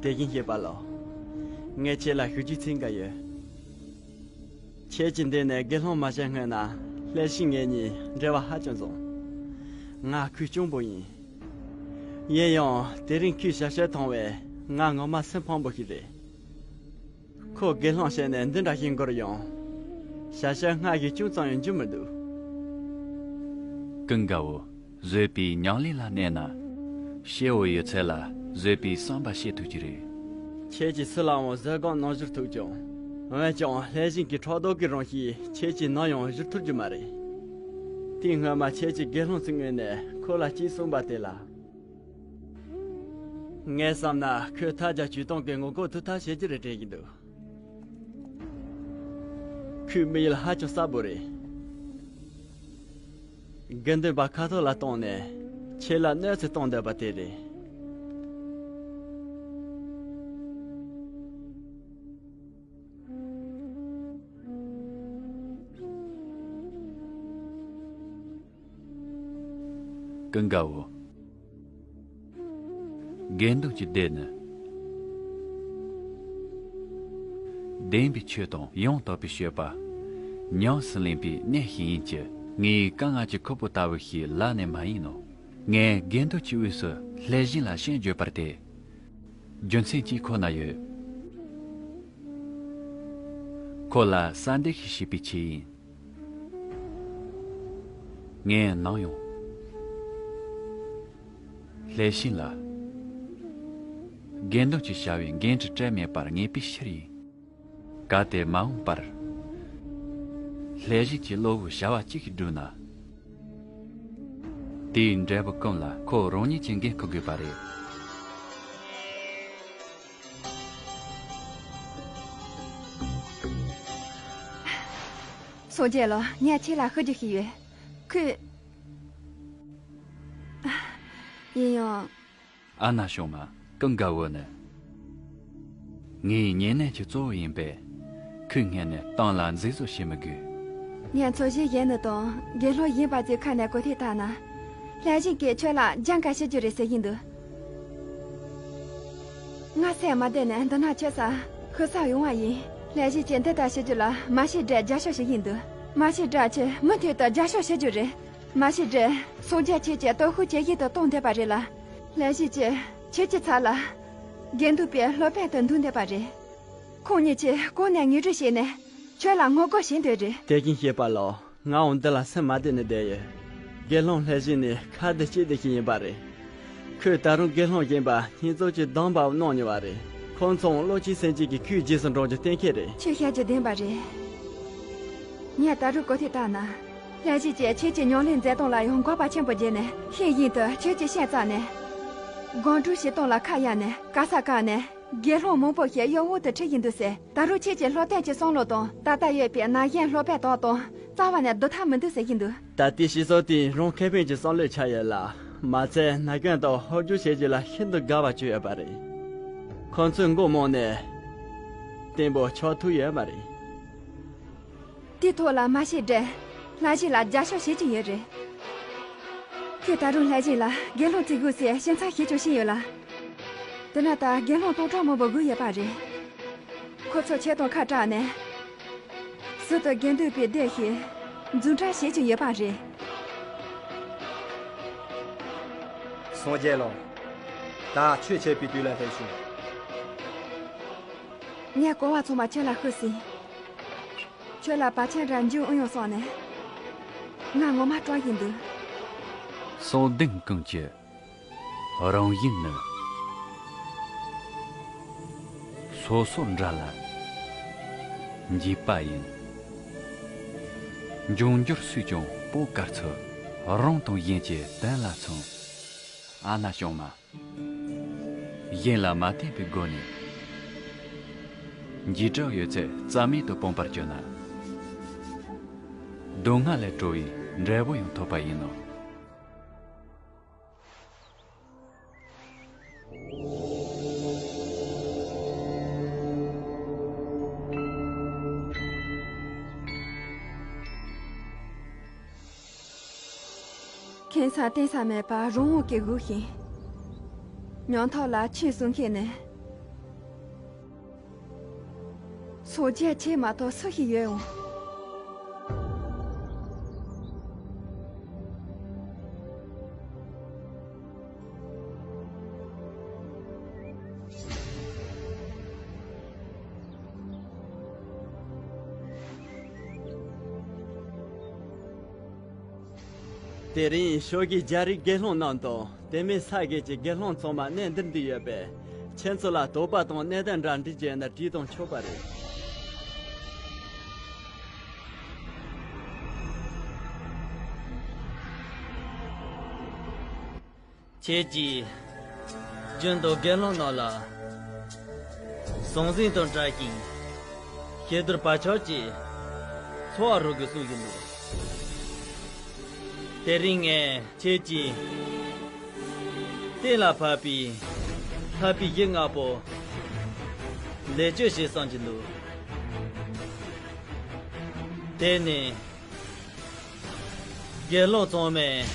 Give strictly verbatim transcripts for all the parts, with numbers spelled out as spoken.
དེ་བཞིན་གཤེགས་པ་ལགས། ངས་ཁྱེད་ལ་ཞུ་རྒྱུའི་ཚིག་འགའ་ཡོད། ཁྱེད་ཀྱིས་འདི་ནས་དགེ་སློང་མ་བྱས་སྔོན་ན་ལྷས་བྱིན་ངེད་གཉིས་འབྲེལ་བ་ཧ་ཅང་བཟང་། ང་ཁོའི་གཅུང་པོ་ཡིན། ཡིན་ཡང་དེ་རིང་ཁོས་ཞབས་ཕྱི་བཏང་བས་ང་ངོ་མ་སེམས་ཕམ་པོ་ཞིག་རེད། ཁོ་དགེ་སློང་བྱས་ནས་འདི་འདྲ་ཞིག་འགོར་ཡང་། ཞབས་ཕྱི་སྔར་བཞིན་ཅུང་ཙམ་ཡང་འཇུ་མི་འདུག་ཀུན་དགའ་བོ། བཟོད་པའི་ཉམས་ལེན་ལ་གནས་ན། སྐྱེ་བོ་ཡོད་ཚད་ལ་བཟོད་པའི་བསམ་པ་བསྐྱེད་ཐུབ་ཀྱི་རེད། ཁྱེད་ཀྱིས་སུ་ལའང་བཟོད་སྒོམ་གནང་བཞུར་ཐུབ་ཀྱང་། འོན་ཀྱང་ལྷས་བྱིན་གྱི་ཕྲག་དོག་གི་རང་བཞིན་ཁྱེད་ཀྱིས་ནམ་ཡང་བཞུར་ཐུབ་རྒྱུ་མ་རེད། དེའི་སྔོན་མ་ཁྱེད་ཀྱིས་དགེ་སློང་ཚོའི་ངོས་ནས་ཁོ་ལ་ཅིག་གསུངས་པ་དེ་ལ། ངས་བསམ་ན་ཁོས་ཐལ་སྦྱར་བཅུ་སྟོང་གི་ངོ་རྒོལ་ཐུབ་ཐབས་བྱེད་ཀྱི་རེད་དྲན་གྱི་འདུག་ཁོའི་དམིགས་ཡུལ་ཧ་ཅང་གསལ་པོ་རེད། དགེ་འདུན་པ་ཁ་ཐོར་ལ་བཏང་ནས་ཁྱེད་ལ་གནོད་འཚེ་གཏོང་འདོད་པ་དེ་རེད། ཀུན་དགའ་བོ། དགེ་འདུན་གྱི་སྡེ་ནི། བདེན་པའི་ཆོས་དང་ཡང་དག་པའི་སྤྱོད་པ། ཉམས་སུ་ལེན་པའི་གནས་ཤིག་ཡིན་གྱི། ངའི་དཀའ་ངལ་གྱི་ཁུར་པོ་ལྟ་བུ་ཞིག་ལ་ནི་མ་ཡིན་ནོ། ངས་དགེ་འདུན་གྱི་དབུས་སུ་ལྷས་བྱིན་ལ་ཤན་བརྗོད་པར་དེ། རྒྱུ་མཚན་གཅིག་ཁོ་ན་ཡོད། ཁོ་ལ་གསལ་འདེབས་ཤིག་བྱེད་པའི་ཆེད་ཡིན། ངས་ནམ་ཡང་ལྷས་བྱིན་ལ་དགེ་འདུན་གྱི་བྱ་བའི་འགན་འཁྲི་སྤྲད་མེད་པར་ངེས་པའི་ཕྱིར་ཡིན། གལ་ཏེ་མ་འོངས་པར་ལྷས་བྱིན་གྱི་སློབ་བུ་བྱ་བ་གཅིག་བསྒྲུབས་ན། དེའི་འབྲས་བུ་ཀུན་ལ་ཁོ་རང་ཉིད་ཀྱིས་འགན་འཁུར་དགོས་པ་རེད། སངས་རྒྱས་ལགས། ངས་ཁྱེད་ལ་ཞུ་རྒྱུ་ཞིག་ཡོད། ཁོས། ཡིན་ཡང་། ཨ་ན་ཞུང་མ། ཀུན་དགའ་བོ་ནི་ངའི་ཉེ་གནས་ཀྱི་གཙོ་བོ་ཡིན་པས། ཁོའི་སྔོན་ནས་གཏམ་ལ་མཛེས་བཟོ་བྱེད་མི་དགོས། ངས་ཚོད་གཞི་བཞག་ནི་དང་དགེ་སློང་གཞན་པ་ཚོའི་ཁ་ནས་གོ་ཐོས་བཏང་ན། ལྷས་བྱིན་གྱིས་ཁྱོད་ལ་སྦྱང་ག་བྱེད་རྒྱུ་རེད་ཟེར་གྱིན་འདུག་ང་སེམས་མ་བདེ་ནས་འདི་ན་ཁྱེད་ས་ཤི་ས་ཡོང་བ་ཡིན། ལྷས་བྱིན་གྱིས་འདི་ལྟར་བྱེད་རྒྱུ་ལ་མ་ཤི་འདྲེ་རྒྱབ་སྐྱོར་བྱེད་ཀྱིན་འདུག་མ་ཤི་འདྲེ་ཁྱེད་མུ་མཐུད་དུ་རྒྱབ་སྐྱོར་བྱེད་རྒྱུ་རེད། མ་ཤི་འདྲེ། སངས་རྒྱས་ཁྱེད་ཀྱི་སྟོབས་ཤུགས་ཇེ་ཡིད་དུ་གཏོང་བསྡད་པ་རེད་ལ། ལྷས་བྱིན་གྱིས་ཁྱེད་ཀྱི་ཚབ་ལ་དགེ་འདུན་པའི་སློབ་དཔོན་དུ་འདུག་བསྡད་པ་རེད། ཁོང་གཉིས་ཀྱིས་གོང་ནས་ངོ་སྤྲོད་བྱས་ནས་ཁྱོད་ལ་ངོ་རྒོལ་བྱེད་འདོད་རེད། དེ་བཞིན་གཤེགས་པ་ལགས། ངའང་འདི་ལ་སེམས་མ་བདེ་ནས་བསྡད་ཡོད། དགེ་སློང་ལྷས་བྱིན་ནི་ཁ་བདེ་ལྕེ་བདེ་ཞིག་ཡིན་པ་རེད། ཁོས་ད་རུང་དགེ་སློང་གཞན་པ་ཁྱེད་ཚོ་གཅིག་སྡོམ་པ་གནང་མྱོང་བ་རེད། ཁོང་ཚོའང་བློ་གཅིག་སེམས་གཅིག་གིས་ཁོའི་རྗེས་སུ་འབྲང་རྒྱུ་གཏན་འཁེལ་རེད། ཁྱོད་བཤད་རྒྱུ་བདེན་པ་རེད། ངས་ད་རུང་གོ་ཐོས་བཏང་ན། ལྷས་བྱིན་གྱིས་ཁྱེད་ཀྱི་ཉམས་ལེན་མཛད་སྟངས་ལ་ཡང་དགག་པ་ཆེན་པོ་བརྒྱབ་ནས་ཤེས་བཞིན་དུ་ཁྱོད་ཀྱི་ཤན་རྩ་ནས། སྒོམ་སྒྲུབ་བྱེད་སྟངས་ལ་ཁ་གཡར་ནས་ག་ས་ག་ནས། དགེ་སློང་མང་པོ་ཞིག་གཡོ་འོག་ཏུ་ཁྲིད་ཀྱིན་འདུག་ཟེར། ད་རུང་ཁྱེད་ཀྱི་སློབ་སྟོན་གྱི་བསམ་བློ་དང་ད་ལྟ་ཡོད་པའི་ན་གཞོན་སློབ་དཔོན་དག་དང་རྩ་བ་ནས་བསྡུར་ཐབས་མི་འདུག་ཟེར་གྱིན་འདུག་ད་ལྟའི་སྤྱི་ཚོགས་དེ་རང་ཁེ་ཕན་གྱི་བསམ་བློས་ཆགས་ཡོད་ལ། མ་ཚད་ན་གཞོན་དག་ཧོབ་སྒྱུར་བྱེད་རྒྱུ་ལ་ཤིན་ཏུ་དགའ་བ་བྱུང་ཡོད་པ་རེད། ཁོང་ཚོས་མགོ་རྨོངས་ནས་བརྟན་པོ་ཆགས་ཐུབ་ཡོད་མ་རེད། དེའི་ཐོག་ལ་མ་ཤི་འདྲེ་ལྷས་བྱིན་ལ་རྒྱབ་སྐྱོར་བྱེད་ཀྱི་ཡོད་རེད། ཁོས་ད་རུང་ལྷས་བྱིན་ལ་དགེ་སློང་བརྩི་དགོས་ཟེར་ཞིབ་མཚམས་བྱེད་ཀྱང་བྱས་ཡོད་ལ། དེ་ན་ད་དགེ་སློང་སྟོང་ཕྲག་མང་པོ་སྒུག་ཡོད་པ་རེད། ཁོ་ཚོ་ཁྱེད་དང་ཁ་བྲལ་ནས། ཟུར་དུ་དགེ་འདུན་པའི་སྡེ་ཞིག་འཛུགས་སྐྲུན་བྱེད་ཀྱི་ཡོད་པ་རེད། སངས་རྒྱས་ལགས། ད་ཆོས་འཆད་པའི་དུས་ལ་སླེབས་བྱུང་། ངས་གོ་བ་ཚང་མ་ཁྱེད་ལ་ཞུས་ཟིན། ཁྱོད་ལ་བར་ཆད་འདྲ་འབྱུང་ཨེ་ཡོང་བསམ་ནས། ང་ངོ་མ་སྐྲག་བཞིན་འདུག་སོ་ལྡན་ཀུན་གྱི་རང་བཞིན་ནི། སོ་སོར་འདྲ་ལ་འཇིགས་པ་ཡིན། འབྱུང་འགྱུར་སུས་ཀྱང་སྤོང་དཀའ་ཚུལ། རང་དང་གཞན་གྱི་དོན་ལ་མཚུངས། ཨ་ན་ཞུང་མ། གཞན་ལ་མ་བརྟེན་པའི་སྒོ་ནས། འཇིགས་སྐྲག་ཡོད་ཚད་རྩ་མེད་དུ་སྤོང་བར་གྱུར་ན། སྡུག་བསྔལ་ལས་གྲོལ་བའི་འབྲས་བུ་ཡང་ཐོབ་པ་ཡིན་ནོ། ཁེངས་ས་བརྟན་ས་མེད་པར་རང་དབང་གིས་སྒུག་ཤིང་། མྱོང་ཐོག་ལ་ཆོས་གསུང་མཁན་ནི། སོ་བརྒྱད་ཁྱེད་མ་གཏོགས་སུ་ཞིག་ཡོད་འོང་། དེ་རིང་ཤོག་གི་རྒྱ་རིགས་དགེ་སློང་རྣམས་དང་། དེ་མིན་ས་དགེ་གྱི་དགེ་སློང་ཚང་མ་གནས་འདིར་འདུས་ཡོད་པས། ཁྱེད་ཚོ་ལ་དོགས་པ་དང་གནད་དོན་འདྲ་འདྲི་བྱས་ན་དྲིས་དང་ཆོག་པ་རེད། ཁྱེད་ཀྱིས་རྒྱུན་དུ་དགེ་སློང་རྣམས་ལ་ཟང་ཟིང་དང་བྲལ་ཞིང་། ཤེས་རྡོར་བག་ཆགས་ཀྱིས་འཚོ་བ་རོལ་དགོས་གསུངས་བཞིན་འདུག། དེ་རིང་ངས་ཁྱེད་ཀྱིས་གཏན་ལ་ཕབ་པའི་ལྷག་པའི་གཞི་ལྔ་པོ་ལེགས་བཅོས་བྱེད་བསམ་གྱི་འདུག། དེ་ནི། དགེ་སློང་ཚང་མས་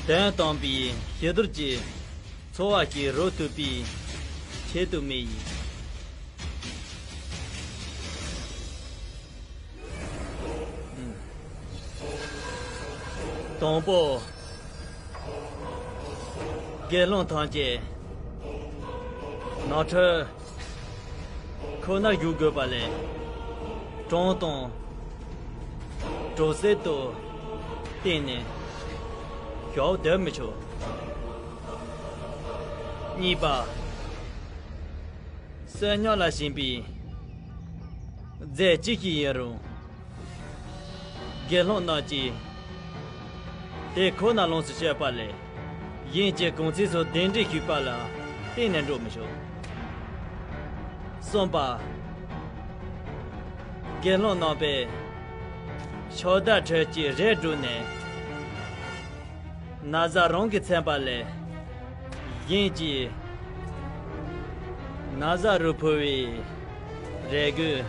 དོན་དམ་པའི་ཤེས་རྡོར་གྱི་འཚོ་བ་ཞིག་རོལ་ཐུབ་པའི་ཆེད་དུ་མེད་ཡིན། དང་པོ། དགེ་སློང་ཐམས་ཅད་ནོར་འཁྲུལ་ཁོ་ནར་གྱུར་དགོས་པ་ལས། གྲོང་དང་གྲོང་གསེབ་ཏུ་བརྟེན་ནས་ཞོག་སྡོད་མི་ཆོག། གཉིས་པ། བསོད་སྙོམས་ལ་ཞེན་པའི་རྫས་ཅི་ཞིག་ཡིན་རུང་། དགེ་སློང་རྣམས་ཀྱིས་དེ་ཁོ་ན་ལོངས་སུ་སྤྱད་པ་ལས། གཞན་གྱི་གུང་ཚིགས་སུ་གདན་འདྲེན་ཞུས་པ་ལ་གཏན་ནས་འགྲོ་མི་ཆོག། གསུམ་པ། དགེ་སློང་རྣམ་པས་ཕྱག་དར་ཁྲོད་ཀྱི་རས་བསྒྲུགས་ནས། ན་བཟའ་རང་གིས་མཚན་པ་ལས། གཞན་གྱིས་ན་བཟའ་རུ་ཕུལ་བའི་རས་གོས་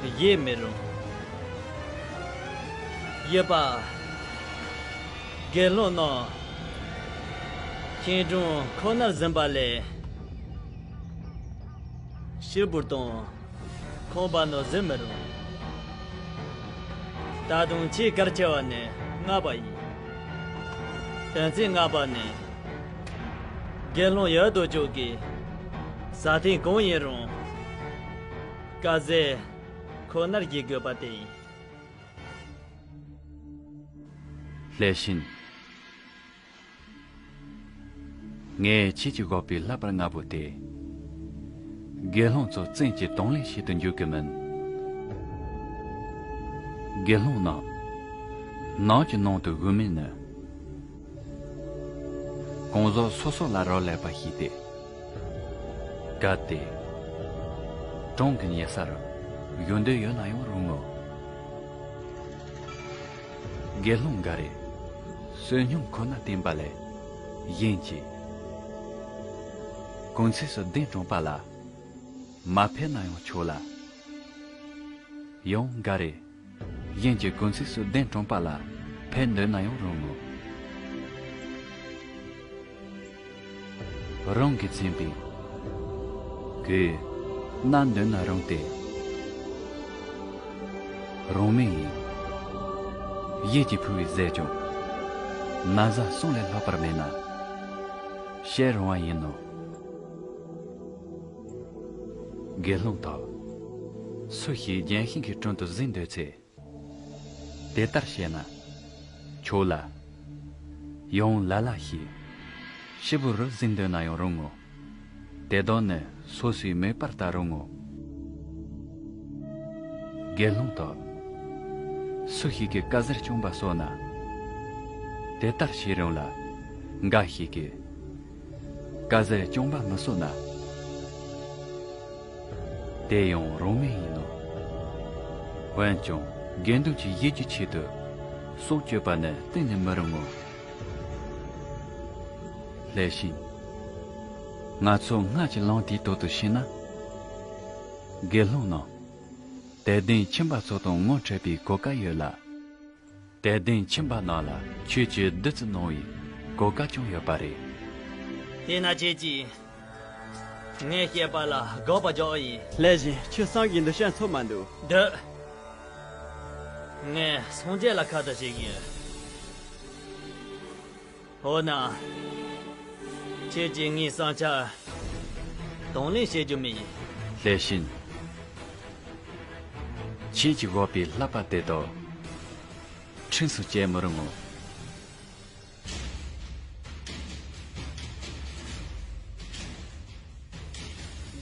བཞེས་མི་རུང་། བཞི་པ། དགེ་སློང་རྣམས་ཤིང་དྲུང་ཁོ་ནར་ཟིན་པ་ལས། ཕྱུར་བུར་དང་ཁང་པ་ནང་ཟིན་མི་རུང་། ད་དུང་ཆེས་གལ་ཆེ་བ་ནི་ལྔ་པ་ཡིན། དོན་ཚན་ལྔ་པ་ནི། དགེ་སློང་ཡོད་དོ་ཅོག་གིས་ས་ཐེངས་གང་ཡིན་རུང་། དཀར་ཟས་ཁོ་ནར་བཞེས་དགོས་པ་དེ་ཡིན། ལྷས་བྱིན། ངས་ཁྱེད་ཀྱིས་བསྒོགས་པའི་ལྷག་པར་ལྔ་པོ་དེ། དགེ་སློང་ཚོ་བཙན་གྱིས་དང་ལེན་བྱེད་དུ་འཇུག་གི་མིན། དགེ་སློང་རྣམས་ནགས་ཀྱི་ནང་དུ་བུད་མེད་ནི། གང་ཟག་སོ་སོ་ལ་རག་ལས་པ་ཞིག་སྟེ། གལ་ཏེ། གྲོང་གི་ཉེ་སར་བཞུགས་འདོད་ཡོད་ན་ཡང་རུང་ངོ་། དགེ་སློང་འགའ་རེས་བསོད་སྙོམས་ཁོ་ན་བསྟེན་པ་ལས་གཞན་གྱི་གུང་ཚིགས་སུ་གདན་དྲངས་པ་ལ་མ་ཕེབས་ན་ཡང་ཆོག་ལ། ཡང་འགའ་རེས་གཞན་གྱི་གུང་ཚིགས་སུ་གདན་དྲངས་པ་ལ་ཕེབས་འདོད་ན་ཡང་རུང་ངོ་། རང་གིས་མཚན་པའི་གོས་གནང་འདོད་ན་རུང་སྟེ། རང་མོས་ཡིན། གཞན་གྱིས་ཕུལ་བའི་ཟས་ཀྱང་ན་བཟའ་གསུམ་ལས་ལྷག་པར་མེད་ན་བཤད་རུང་བ་ཡིན་ནོ། དགེ་སློང་དག། སུ་ཞིག་རྒྱན་ཤིང་གི་དྲུང་དུ་གཟིགས་འདོད་ཚེ། དེ་ལྟར་བྱས་ན་ཆོག་ལ། ཡང་ལ་ལ་ཞིག་ཕྱུར་བུར་གཟིགས་འདོད་ན་ཡང་རུང་ངོ་། དེ་དག་ནི་སོ་སོའི་མོས་པར་ལྟ་རུང་ངོ་། དགེ་སློང་དག། སུ་ཞིག་གིས་དཀར་ཟས་རྐྱང་པ་གསོལ་ན། དེ་ལྟར་བྱེད་རུང་ལ། འགའ་ཞིག་གིས་དཀར་ཟས་རྐྱང་པ་མི་གསོལ་ན། དེ་ཡང་རང་མོས་ཡིན་ནོ། འོན་ཀྱང་དགེ་འདུན་གྱི་ཡིད་ཀྱི་ཆེད་དུ་སྲོག་གཅོད་པ་ནི་གཏན་ནས་མི་རུང་ངོ་། ལྷས་བྱིན། ང་ཚོ་སྔར་གྱི་ལུང་དེའི་དོན་དུ་བྱས་ན། དགེ་སློང་རྣམས་དད་ལྡན་ཁྱིམ་པ་ཚོ་དང་ངོ་འཕྲད་པའི་གོ་སྐབས་ཡོད་ལ། དད་ལྡན་ཁྱིམ་པ་རྣམས་ལ་ཆོས་ཀྱི་བདུད་རྩི་གནང་བའི་གོ་སྐབས་ཀྱང་ཡོད་པ་རེད། དེས་ན་ཁྱེད་ཀྱིས་ ངས་བཤད་པ་ལ་དགག་པ་རྒྱག་ཡིན། ལྷས་བཞིན་ཁྱོད་བསམ་གྱི་འདུག་ཤ་འཚོ་མ་འདུག་འདི། ངས་སངས་རྒྱས་ལ་ཁ་ཏ་བྱེད་ཀྱི་ཡོད། འོ་ན། ཁྱེད་ཀྱིས་ངའི་བསམ་འཆར་དང་ལེན་བྱེད་རྒྱུ་མིན། ལྷས་བཞིན། ཁྱེད་ཀྱིས་བཞག་པའི་ཀླད་པ་དེ་དག་ཁྲིམས་སུ་བཅད་མི་རུང་ངོ་།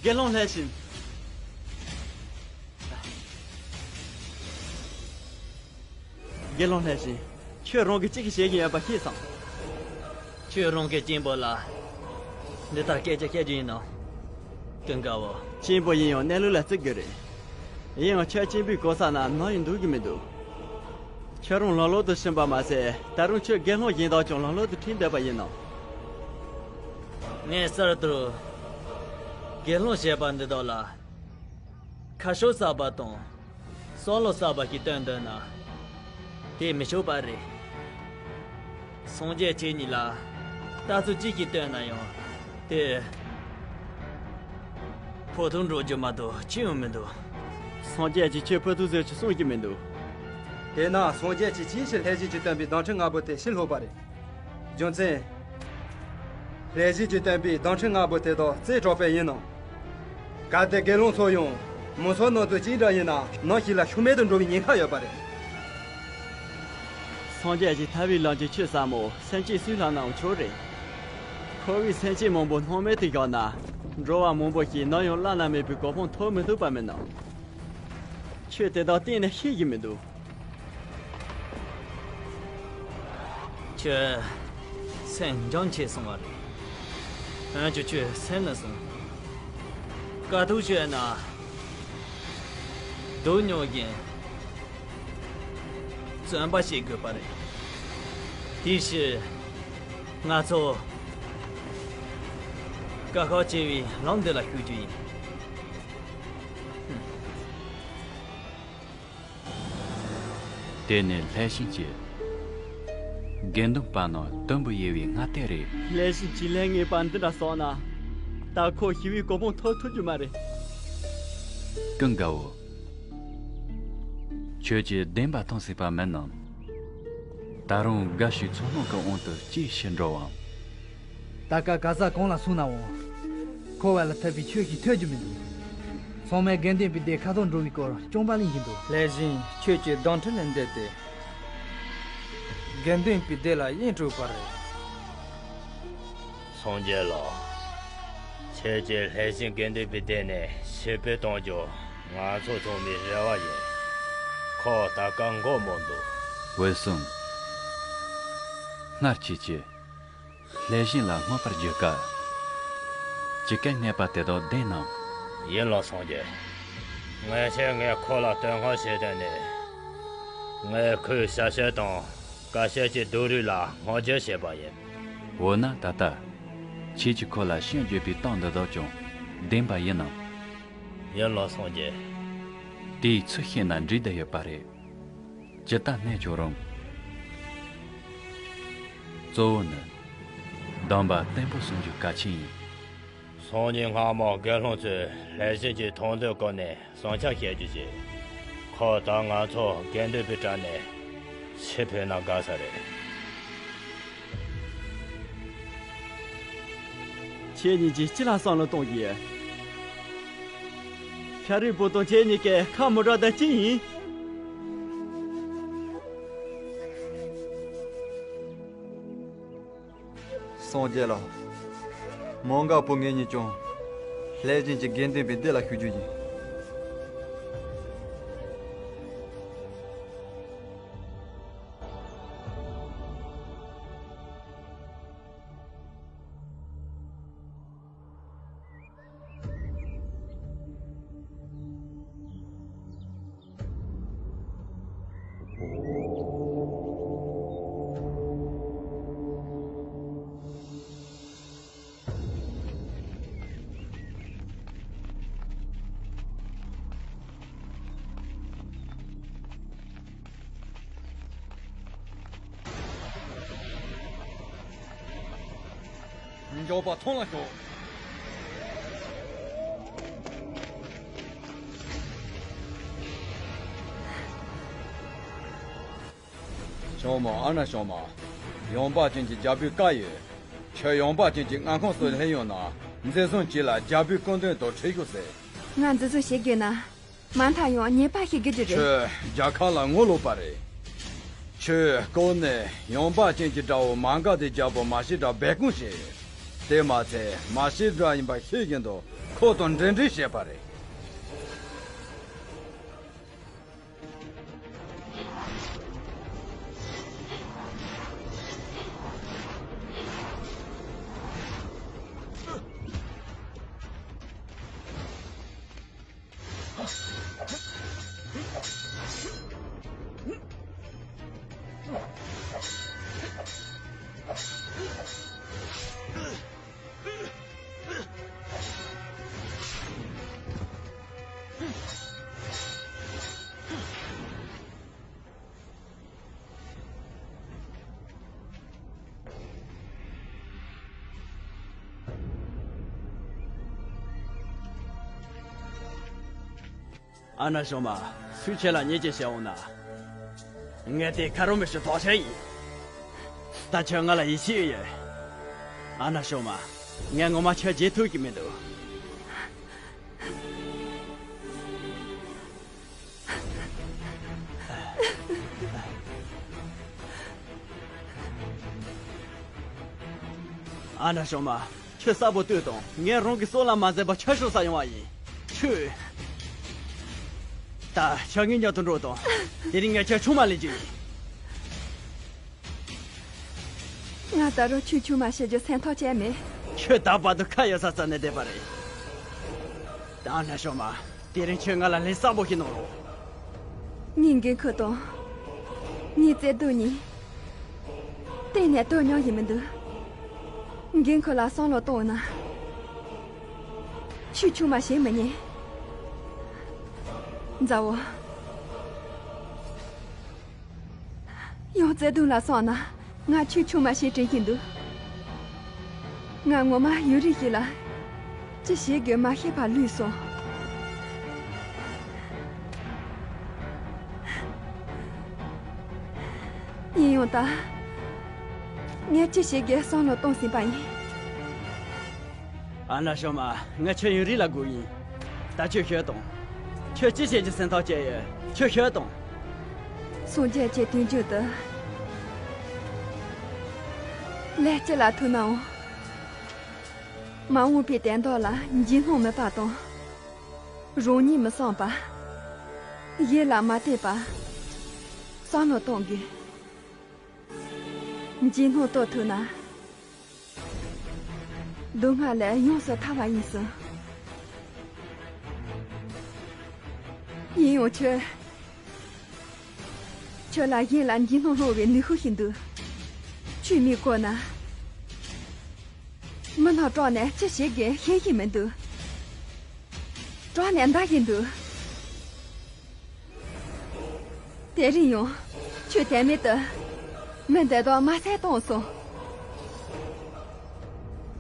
དགེ་སློང་ལྷས་བཞིན། དགེ་སློང་ལྷས་བཞིན། ཁྱོད་རང་གིས་ཅི་ཞིག་བྱེད་ཀྱིན་ཡོད་པ་ཤེས་སམ། ཁྱོད་རང་གི་གཅེན་པོ་ལ་འདི་ལྟར་སྐད་ཆ་བཤད་རྒྱུ་ཡིན་ནམ། ཀུན་དགའ་བོ། གཅེན་པོ་ཡིན་ཡང་གནས་ལུགས་ལ་བརྩི་དགོས་རེད། ཡིན་ཡང་ཁྱོད་གཅེན་པོའི་གོ་ས་ན་ནམ་ཡང་འདུག་གི་མི་འདུག་ཁྱོད་རང་ལམ་ལྷོང་དུ་ཕྱིན་པ་མ་ཟད་ད་རུང་ཁྱོད་དགེ་སློང་གཞན་དག་ཀྱང་ལམ་ལྷོང་དུ་ཁྲིད་འདོད་པ་ཡིན་ནམ། ངས་གསར་དུ་དགེ་སློང་ཞེས་པ་འདི་དག་ལ་ཁ་ཕྱོགས་གསར་པ་དང་། བསམ་བློ་གསར་པ་ཞིག་སྟོན་འདོད་ན། དེ་མི་ཆོག་པ་རེད། སངས་རྒྱས་ཁྱེད་གཉིས་ལ་ལྟ་ཚུལ་ཅི་ཞིག་སྟོན་ན་ཡང་། དེ་ཕུ་ཐུག་འགྲོ་རྒྱུ་མ་གཏོགས་ཅི་ཡང་མི་འདུག་སངས་རྒྱས་ཀྱིས་ཁྱོད་ཕུ་ཐུག་ཟེར་ཅིག་གསུང་གི་མི་འདུག་དེས་ན་སངས་རྒྱས་ཀྱིས་ཅིའི་ཕྱིར་ལྷས་བཞིན་གྱིས་བཏོན་པའི་གདུང་ཁྲིམས་ལྔ་པོ་དེ་ཕྱིར་སློག་པ་རེད། རྒྱུ་མཚན། ལྷས་བཞིན་གྱིས་བཏོན་པའི་གདུང་ཁྲིམས་ལྔ་པོ་དེ་དག་རྩིས་དྲག་པོ་ཡིན་ནམ། གལ་ཏེ་དགེ་སློང་ཚོ་ཡང་མི་ཚོགས་ནང་དུ་གཅིག་འདྲ་ཡིན་ན་ནམ་ཞིག་ལ་ཤུལ་མེད་དུ་འགྲོ་བའི་ཉེན་ཁ་ཡོད་པ་རེད། སངས་རྒྱས་ཀྱིས་ཐར་པའི་ལམ་གྱི་ཆོས་ཟབ་མོ་སེམས་ཅན་སུས་བསླབ་ནའང་ཆོག་རེད། འཁོར་བའི་སེམས་ཅན་མང་པོ་སྣང་མེད་དུ་བཞག་ན། འགྲོ་བ་མང་པོ་ཞིག་ནམ་ཡང་བླ་ན་མེད་པའི་གོ་འཕང་ཐོབ་མི་ཐུབ་པ་མིན་ནམ། ཁྱོད་དེ་དག་གཏན་ནས་ཤེས་ཀྱི་མི་འདུག་ཁྱོད་སེམས་འཇམ་ཆེ་སོང་བ་རེད། འོན་ཀྱང་ཁྱོད་སེམས་ནད་སོང་། དཀའ་ཐུབ་ཤོད་ན་སྡུག་མྱོང་བཞིན་བརྩོན་པ་བྱེད་དགོས་པ་རེད། དེའི་ཕྱིར་ང་ཚོ་དཀའ་ཁག་ཆེ་བའི་ལམ་འདི་ལ་ཞུགས་རྒྱུ་ཡིན། དེ་ནི་ལྷས་བྱིན་གྱི་དགེ་འདུན་པ་རྣམས་དུམ་བུ་ཡལ་བའི་སྔ་ལྟས་རེད། ལྷས་བྱིན་གྱིས་ལྷས་ངན་པ་འདི་འདྲ་བསགས་ན། ད་ཁོ་ཞི་བའི་གོ་འཕང་ཐོབ་ཐུབ་རྒྱུ་མ་རེད། ཀུན་དགའ་བོ། ཁྱོད་ཀྱིས་བདེན་པ་མཐོང་སྲིད་པ་མིན་ནམ། ད་རུང་དགའ་བྱུས་ཚོར་སྣང་གི་དབང་དུ་ཅིའི་ཕྱིར་འགྲོ་འམ། ད་ཀ་ག་ས་གང་ལ་སོང་ནའང་། འཁོར་བ་ལས་ཐར་པའི་ཆོས་ཤིག་ཐོས་རྒྱུ་མི་འདུག་ཚང་མས་དགེ་འདུན་པའི་སྡེ་ཁ་ཐོར་འགྲོ་བའི་སྐོར་སྐྱོན་པ་གླེང་བཞིན་འདུག་ལྷས་བྱིན་ཁྱོད་ཀྱི་གདུང་ཁྲིམས་ལས་འདས་ཏེ། དགེ་འདུན་པའི་སྡེ་ལ་དབྱེན་དཀྲུགས་པ་རེད། སངས་རྒྱས་ལགས། ཁྱེད་ཀྱིས་ལྷས་བྱིན་དགེ་འདུན་པའི་སྡེ་ནས་ཕྱིར་འབུད་གཏོང་རྒྱུ་ང་ཚོ་ཚང་མའི་རེ་བ་ཡིན། ཁོ་ད་སྐབས་མགོ་རྨོངས་འདུག་འོད་སྲུང་། སྔར་ཁྱེད་ཀྱིས་ལྷས་བྱིན་ལ་བསྔགས་པར་བརྗོད་སྐབས། ཅི་སྐད་སྨྲས་པ་དེ་དག་བདེན་ནམ། ཡིན་ལགས་སངས་རྒྱས། སྔོན་ཆད་ངས་ཁོ་ལ་བསྟོད་བསྔགས་བྱས་དོན་ནི། ངས་ཁོའི་ཞབས་ཕྱི་དང་དཀའ་སྤྱད་ཀྱི་སྡུག་རུས་ལ་བསྔགས་བརྗོད་བྱས་པ་ཡིན། འོ་ན་ད་ལྟ། ཁྱེད་ཀྱིས་ཁོ་ལ་ཤན་བརྗོད་པའི་གཏམ་འདི་དག་ཀྱང་བདེན་པ་ཡིན་ནམ། ཡིན་ལགས་སངས་རྒྱས། དེའི་ཚུལ་ཤེས་ན་འགྲིག་བསྡད་ཡོད་པ་རེད། ཇི་ལྟར་གནས་ཀྱང་རུང་། གཙོ་བོ་ནི། སྡོམ་པ་བརྟན་པོ་སྲུང་རྒྱུ་གལ་ཆེན་ཡིན། སང་ཉིན་སྔ་མོ་དགེ་སློང་ཚོས་ལྷས་བྱིན་གྱི་ཐང་འདོད་སྐོར་ནས་བསམ་འཆར་བཤད་རྒྱུ་བྱས། ཁོ་ད་ང་ཚོ་དགེ་འདུན་པའི་གྲལ་ནས་ཕྱིར་འབུད་ན་དགའ་ས་རེད། ཁྱེད་གཉིས་ཀྱིས་ཅི་ལ་བསམ་བློ་གཏོང་གི། ཤ་རུས་པོ་དང་ཁྱེད་གཉིས་ཀའི་ཁ་མི་འདྲ་ད་ཅི་ཡིན། སངས་རྒྱས་ལགས། མ་འོངས་པར་ངེད་གཉིས་ཀྱང་ལྷས་བྱིན་གྱི་དགེ་འདུན་པའི་སྡེ་ལ་ཞུགས་རྒྱུ་ཡིན། མགྱོགས་པ་ཐོངས་ལ་ཤོག་ཨོ་མ། ཨ་ན་ཤོ་མ། ཡོང་འབབ་ཅན་གྱི་རྒྱལ་པོའི་བཀའ་ཡོད། ཁྱོད་ཡོང་འབབ་ཅན་གྱི་མངའ་ཁོངས་སུ་སླེབས་ཡོང་ན། འཛིན་བཟུང་བྱས་ལ་རྒྱལ་པོའི་སྐུ་མདུན་དུ་ཁྲིད་ཤོག་ཟེར། ང་འཛིན་བཟུང་བྱེད་དགོས་ན། མ་མཐའ་ཡང་ཉེས་པ་ཞིག་གི་རྒྱུ་རེད། ཁྱོད་རྒྱལ་ཁབ་ལ་ངོ་ལོག་པ་རེད། ཁྱོད་ལྐོག་ནས་ཡོང་འབབ་ཅན་གྱི་དགྲ་བོ་མ་ག་དྷའི་རྒྱལ་པོ་མ་ཤི་དགྲ་སྦས་སྐུང་བྱས་ཡོད། དེ་མ་ཚད་མ་ཤི་དགྲ་ཡིན་པ་ཤེས་བཞིན་དུ་ཁོ་དང་འབྲེལ་འདྲིས་བྱས་པ་རེད། ཨ་ན་ཤོ་མ། སུས་ཁྱེད་ལ་བརྙས་བཅོས་བྱས་འོང་ན། ངས་དེ་ཁ་རོ་མི་ཤོ་དོགས་ཆེན་ཡིན། ད་ཁྱོད་ང་ལ་ཡིད་ཆེས་ཡོད། ཨ་ན་ཤོ་མ། ངས་ངོ་མ་ཁྱོད་བརྗེད་ཐུབ་ཀྱི་མི་འདུག་ཨ་ན་ཤོ་མ། ཁྱོད་གསལ་པོ་ལྟོས་དང་། ངས་རང་གི་སྲོག་ལ་མ་འཛེམ་པར་ཁྱོད་ཤོར་ས་ཡོང་བ་ཡིན། ཁྱོད། ད་ཁྱོད་ངའི་མཉམ་དུ་འགྲོ་དང་། དེ་རིང་ངས་ཁྱོད་ཆུང་མ་ལེན་རྒྱུ་ཡིན། ང་ད་རུང་ཁྱོད་ཆུང་མ་བྱེད་རྒྱུ་སེམས་ཐག་བཅད་མེད། ཁྱོད་ད་བར་དུ་ཁ་ཡོད་ས་རྩ་ནས་བསྡད་པ་རེད། ད་ན་ཤོ་མ། དེ་རིང་ཁྱོད་ང་ལ་ལན་གསལ་པོ་ཞིག་གནང་རོགས། ངའི་འགན་ཁུར་དང་། ངའི་བརྩེ་དུང་གཉིས། གཏན་ནས་དོ་སྙོམས་ཡིན་མི་འདུག་འགན་ཁུར་ལ་བསམ་བློ་གཏོང་ན། ཁྱོད་ཆུང་མ་བྱེད་མི་ཉན། མཛའ་བོ། ཡང་བརྩེ་དུང་ལ་སོང་ན་ང་ཁྱོད་ཆུང་མ་བྱེད་དྲན་གྱི་འདུག་ང་ངོ་མ་ཡུན་རིང་ཞིག་ལ་ཅི་བྱེད་དགོས་མ་ཤེས་པར་ལུས་སོང་། ཡིན་ཡང་ད་ངས་ཅི་བྱེད་དགོས་བསམ་བློ་གཏོང་ཟིན་པ་ཡིན། ཨ་ན་ཤོ་མ། ང་ཁྱོད་ཡུན་རིང་ལ་སྒུག་ཡིན། ད་ཁྱོད་ཤོད་དང་། ཁྱོད་ཅི་བྱེད་ཀྱི་སེམས་ཐག་བཅད་ཡོད། ཁྱོད་ཤོད་དང་། སངས་རྒྱས་ཀྱི་དུས་མཇུག་ཏུ་ལས་ཅི་ལ་ཐུག་ནའང་། མ་འོངས་པའི་དོན་དག་ལ་འཇིགས་སྣང་མེད་པ་དང་། རང་ཉིད་མི་བསམ་པ། གཞན་ལ་མ་བལྟས་པ། བསམ་བློ་གཏོང་དགོས། འཇིགས་སྣང་གཏོར་ཐུབ་ན། སྡུག་བསྔལ་ལས་ཡོངས་སུ་ཐར་བ་ཡིན་ཟེར། ཡིན་ཡང་ཁྱོད། ཁྱོད་ལ་གཞན་ལ་འཇིགས་སྣང་སློང་བའི་ནུས་ཤུགས་ཤིག་འདུག་ཁྱོད་མིག་བཀོད་ན། མི་རྣམས་དྲག་ནས་ཅི་བྱེད་དགོས་ཤེས་ཀྱི་མི་འདུག་དྲག་ནས་འདར་གྱི་འདུག་དེ་རིང་ཡང་ཁྱོད་དེ་མེད་དུ་མི་འདི་དག་མ་བསད་གཏོང་སོང་།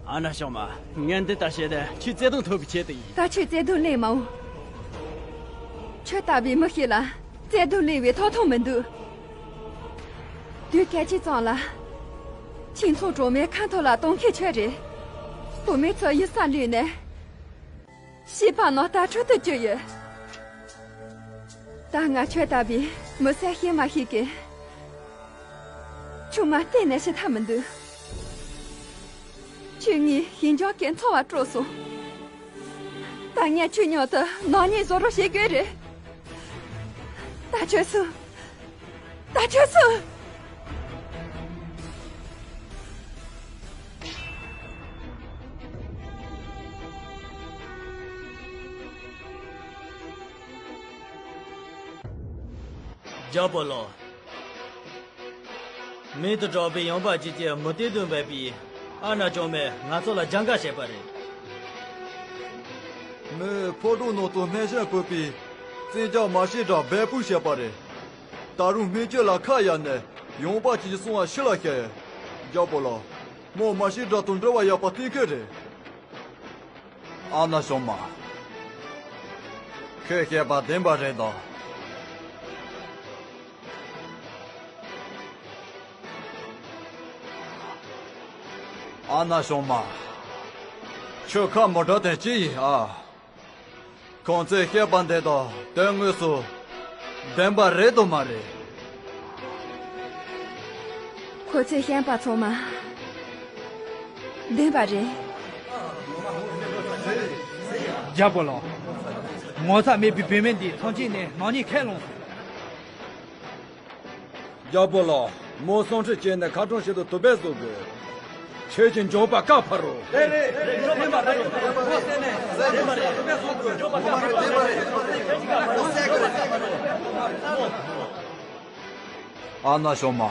ཨ་ན་ཤོ་མ། ངས་འདི་ལྟར་བྱས་ཏེ་ཁྱོད་བརྩེ་དུང་ཐོབ་པའི་ཆེད་དུ་ཡིན། ད་ཁྱོད་བརྩེ་དུང་གླེང་མ་འོང་། ཁྱོད་ལྟ་བུའི་མི་ཞིག་ལ་བརྩེ་དུང་གླེང་བའི་ཐོབ་ཐང་མི་འདུག་དུས་སྐད་ཅིག་ཙམ་ལ། ཁྱིམ་ཚང་གྲོགས་མོའི་ཁ་ཐོག་ལ་གཏོང་མཁན་ཁྱོད་རེད། བུད་མེད་ཚོ་ཡིད་ས་ལུས་ནས། ཤི་བ་ནང་ལྟ་ཁྲོད་དུ་བཅུག་ཡོད། ད་ང་ཁྱོད་ལྟ་བུའི་མི་སེར་ཤེས་མ་ཤེས་ཀྱི། ཆུང་མ་གཏན་ནས་ཤི་ཐབས་མི་འདུག་ཁྱོད་ངའི་ཞི་འཇམ་གྱི་འཚོ་བ་དཀྲོགས་སོང་། ད་ངས་ཁྱོད་མཉམ་དུ་ནག་ཉེས་བཟོ་རོགས་བྱེད་དགོས་རེད། ད་ཁྱོད་སུ། ད་ཁྱོད་སུ། རྒྱལ་པོ་ལགས། མེ་དང་འདྲ་བའི་ཡོང་འབབ་ཅན་གྱི་མུ་སྟེགས་དང་འབད་པའི་ཨ་ན་ཅོ་མས་ང་ཚོ་ལ་རྒྱང་བཀག་བྱས་པ་རེད། མོས་ཕོ་བྲང་ནང་དུ་སྨན་ཞབས་བཀོད་པའི་བཙན་རྒྱལ་མ་ཤི་དགྲ་སྦས་སྤུངས་བྱས་པ་རེད། ད་རུང་སྨན་བཅོས་ལ་ཁ་གཡར་ནས་ཡོང་འབབ་ཅན་གྱི་སོང་བ་ཕྱི་ལ་བཤད་ཡོད། རྒྱལ་པོ་ལགས། མོ་མ་ཤི་དགྲ་དང་འབྲེལ་བ་ཡོད་པ་གཏན་འཁེལ་རེད། ཨ་ན་ཤོ་མ། ཁོས་བཤད་པ་བདེན་པ་རེད་དམ། ཨ་ན་གཞོན་མ། ཁྱོད་ཁ་མོ་འདྲ་དེ་ཅི་ཡིན་ཨ། ཁོང་ཚོས་བཤད་པ་འདི་དང་དོན་དངོས་སུ་བདེན་པ་རེད་དམ་མ་རེད། ཁོ་ཚོས་བཤད་པ་ཚང་མ་བདེན་པ་རེད། རྒྱལ་པོ་ལགས། ངོ་ཚ་མེད་པའི་བུད་མེད་འདིས་ཐང་ཆེན་ནས་ནག་ཉེས་ཁས་བླངས་སོང་། རྒྱལ་པོ་ལགས། མོ་སེམས་ཁྲལ་བྱས་ནས་ཁ་གྲངས་ཞིག་ཏུ་དུ་བས་བཟོ་དགོས། ཁྱེད་ཀྱི་འཇོན་པ་བཀའ་ཕ་རོ། རེད་རེད་རེད། འཇོན་པ་རེད། མོ་སེམས་ནས་རེད་མ་རེད། མོ་སེམས་ནས་རེད་མ་རེད། མོ་སེམས་ནས་རེད་མ་རེད། ཨ་ན་གཞོན་མ།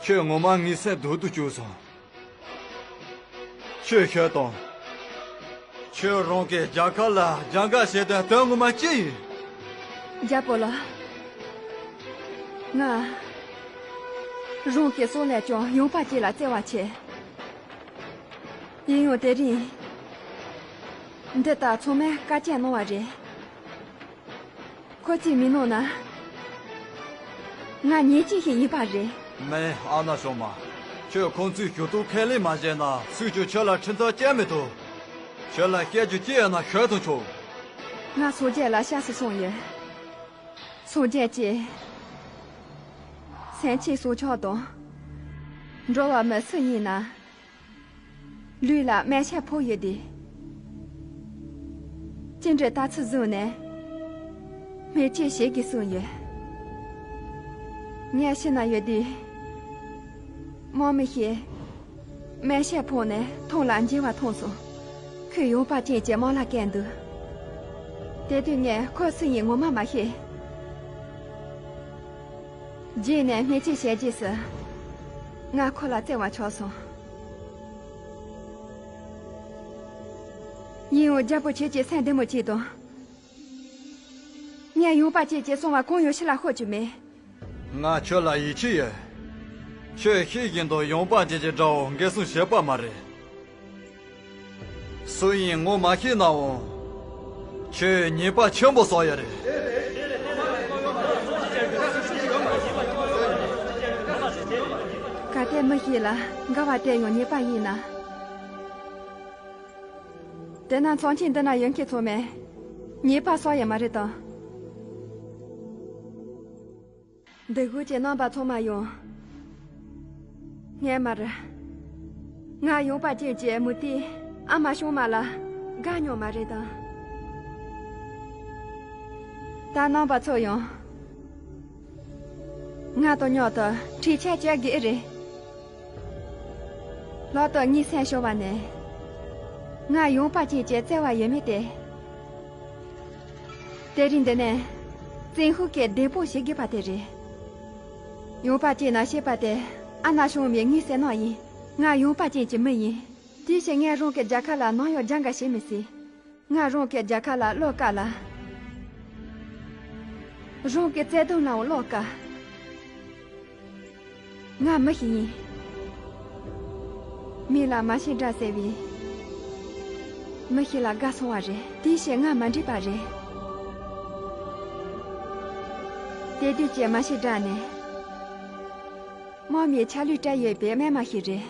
ཁྱོད་ངོ་མ་ངའི་སེམས་སྡུག་ཏུ་བཅུག་སོང་། ཁྱོད་ཤོད་དང་། ཁྱོད་རང་གིས་རྒྱལ་ཁབ་ལ་རྒྱབ་འགལ་བྱེད་དོན་དོན་ངོ་མ་ཅི་ཡིན། རྒྱལ་པོ་ལགས། ང་རང་གི་སྲོག་ལས་ཀྱང་ཡངས་པ་ཅིག་ལ་བརྩེ་བ་ཆེ། ཡིན་ཡང་དེ་རིང་འདི་ལྟར་ཚང་མས་བཀའ་བཀྱོན་གནང་བ་རེད། ཁོ་ཚོས་མི་གནང་ན། ང་ཉེས་ཅན་ཞིག་ཡིན་པ་རེད། མིན། ཨ་ན་གཞོན་མ། ཁྱོད་ཁོང་ཚོའི་ཞུ་གཏུག་ཁས་ལེན་མ་བྱས་ན་སུས་ཀྱང་ཁྱོད་ལ་ཁྲིམས་ཐག་བཅད་མི་ཐུབ། ཁྱོད་ལ་བཤད་རྒྱུ་ཅི་ཡོད་ན་ཤོད་དང་ཆོག་ང་སངས་རྒྱས་ལ་སྐྱབས་སུ་སོང་ཡོད། སངས་རྒྱས་ཀྱིས་སེམས་ཅན་སྲོག་ཆགས་དང་འགྲོ་བ་མི་སུ་ཡིན་ན། ལུས་ལ་སྨན་ཤ་ཕོག་ཡོད་དེ། ཅི་འདྲའི་ལྟ་ཚུལ་བཟུང་ནས་སྨན་བཅོས་བྱེད་དགོས་གསུངས་ཡོད། ངས་ཤི་ན་ཡོད་དེ། དམག་མི་ཞིག་སྨན་ཤ་ཕོག་ནས་ཐང་ལ་འགྱེལ་བ་མཐོང་སོང་། ཁོས་ཡངས་པ་ཅན་གྱི་དམག་ལ་བསྐྱལ་འདུག་དེ་དུས་ངས་ཁོ་སུ་ཡིན་ངོ་མ་མ་ཤེས། རྗེས་ནས་སྨན་བཅོས་བྱས་རྗེས་སུ། ང་ཁོ་ལ་བརྩེ་བ་ཆགས་སོང་། ཡིན་ཡང་རྒྱལ་པོ་ཁྱེད་ཀྱིས་སེམས་བདེ་མོ་བྱེད་དང་། ངས་ཡངས་པ་ཅན་གྱིས་གསུངས་པ་གང་ཡང་ཕྱི་ལ་ཤོད་རྒྱུ་མེད། ང་ཁྱོད་ལ་ཡིད་ཆེས་ཡོད། ཁྱོད་ཤེས་བཞིན་དུ་ཡངས་པ་ཅན་གྱི་དགྲ་བོ་འགན་སྲུང་བྱེད་པ་མ་རེད། སུ་ཡིན་ངོ་མ་ཤེས་ནའང་། ཁྱོད་ཉེས་པ་ཆེན་པོ་བསགས་ཡོད་རེད། གལ་ཏེ་མི་ཞིག་ལ་དགའ་བ་དེ་ཡང་ཉེས་པ་ཡིན་ན། དེ་ན་ཚོང་ཆེན་འདི་ན་ཡོད་མཁན་ཚང་མས་ཉེས་པ་བསགས་ཡོད་མ་རེད་དམ། འདི་ཧུ་ཅེ་རྣམ་པ་ཚང་མ་ཡོང་། སྔས་མར། ང་ཡངས་པ་ཅན་གྱི་མུ་ཏིག་ཨ་མ་ཤོང་མ་ལ་དགའ་མྱོང་མ་རེད་དམ། ད་རྣམ་པ་ཚོ་ཡང་། ང་དང་མཉམ་དུ་འཕྲུལ་ཆས་སྤྱོད་དགོས་ཨེ་རེད། ལྷག་ཏུ་ངའི་སེམས་ཤོར་བ་ནས། ང་ཡངས་པ་ཅན་གྱི་བརྩེ་བ་ཡོད་མེད་དེ། དེ་རིང་འདི་ནས་ཙིན་ཧུ་གིས་བདེན་དཔང་བྱེད་དགོས་པ་དེ་རེད། ཡངས་པ་ཅན་ན་ཞེས་པ་དེ་ཨ་ན་ཤོང་མའི་ངའི་སེམས་ནང་ཡིན། ང་ཡངས་པ་ཅན་གྱི་མི་ཡིན། དེའི་ཕྱིར་ངས་རང་གི་རྒྱལ་ཁབ་ལ་ནམ་ཡང་རྒྱབ་འགལ་བྱེད་མི་སྲིད། ང་རང་གི་རྒྱལ་ཁབ་ལ་བློ་དཀར་ལ། རང་གི་བརྩེ་དུང་ལའང་བློ་དཀར། ང་མི་ཞིག་ཡིན། མི་ལ་མ་ཤི་དགྲ་ཟེར་བའི་མི་ཞིག་ལ་དགའ་སོང་བ་རེད། དེའི་ཕྱིར་ང་མ་འགྲིག་པ་རེད། དེ་དུས་ཀྱི་མ་ཤི་དགྲ་ནི་དམག་མིའི་ཆ་ལུགས་སྤྲད་ཡོད་པའི་རྨས་མ་ཞིག་རེད།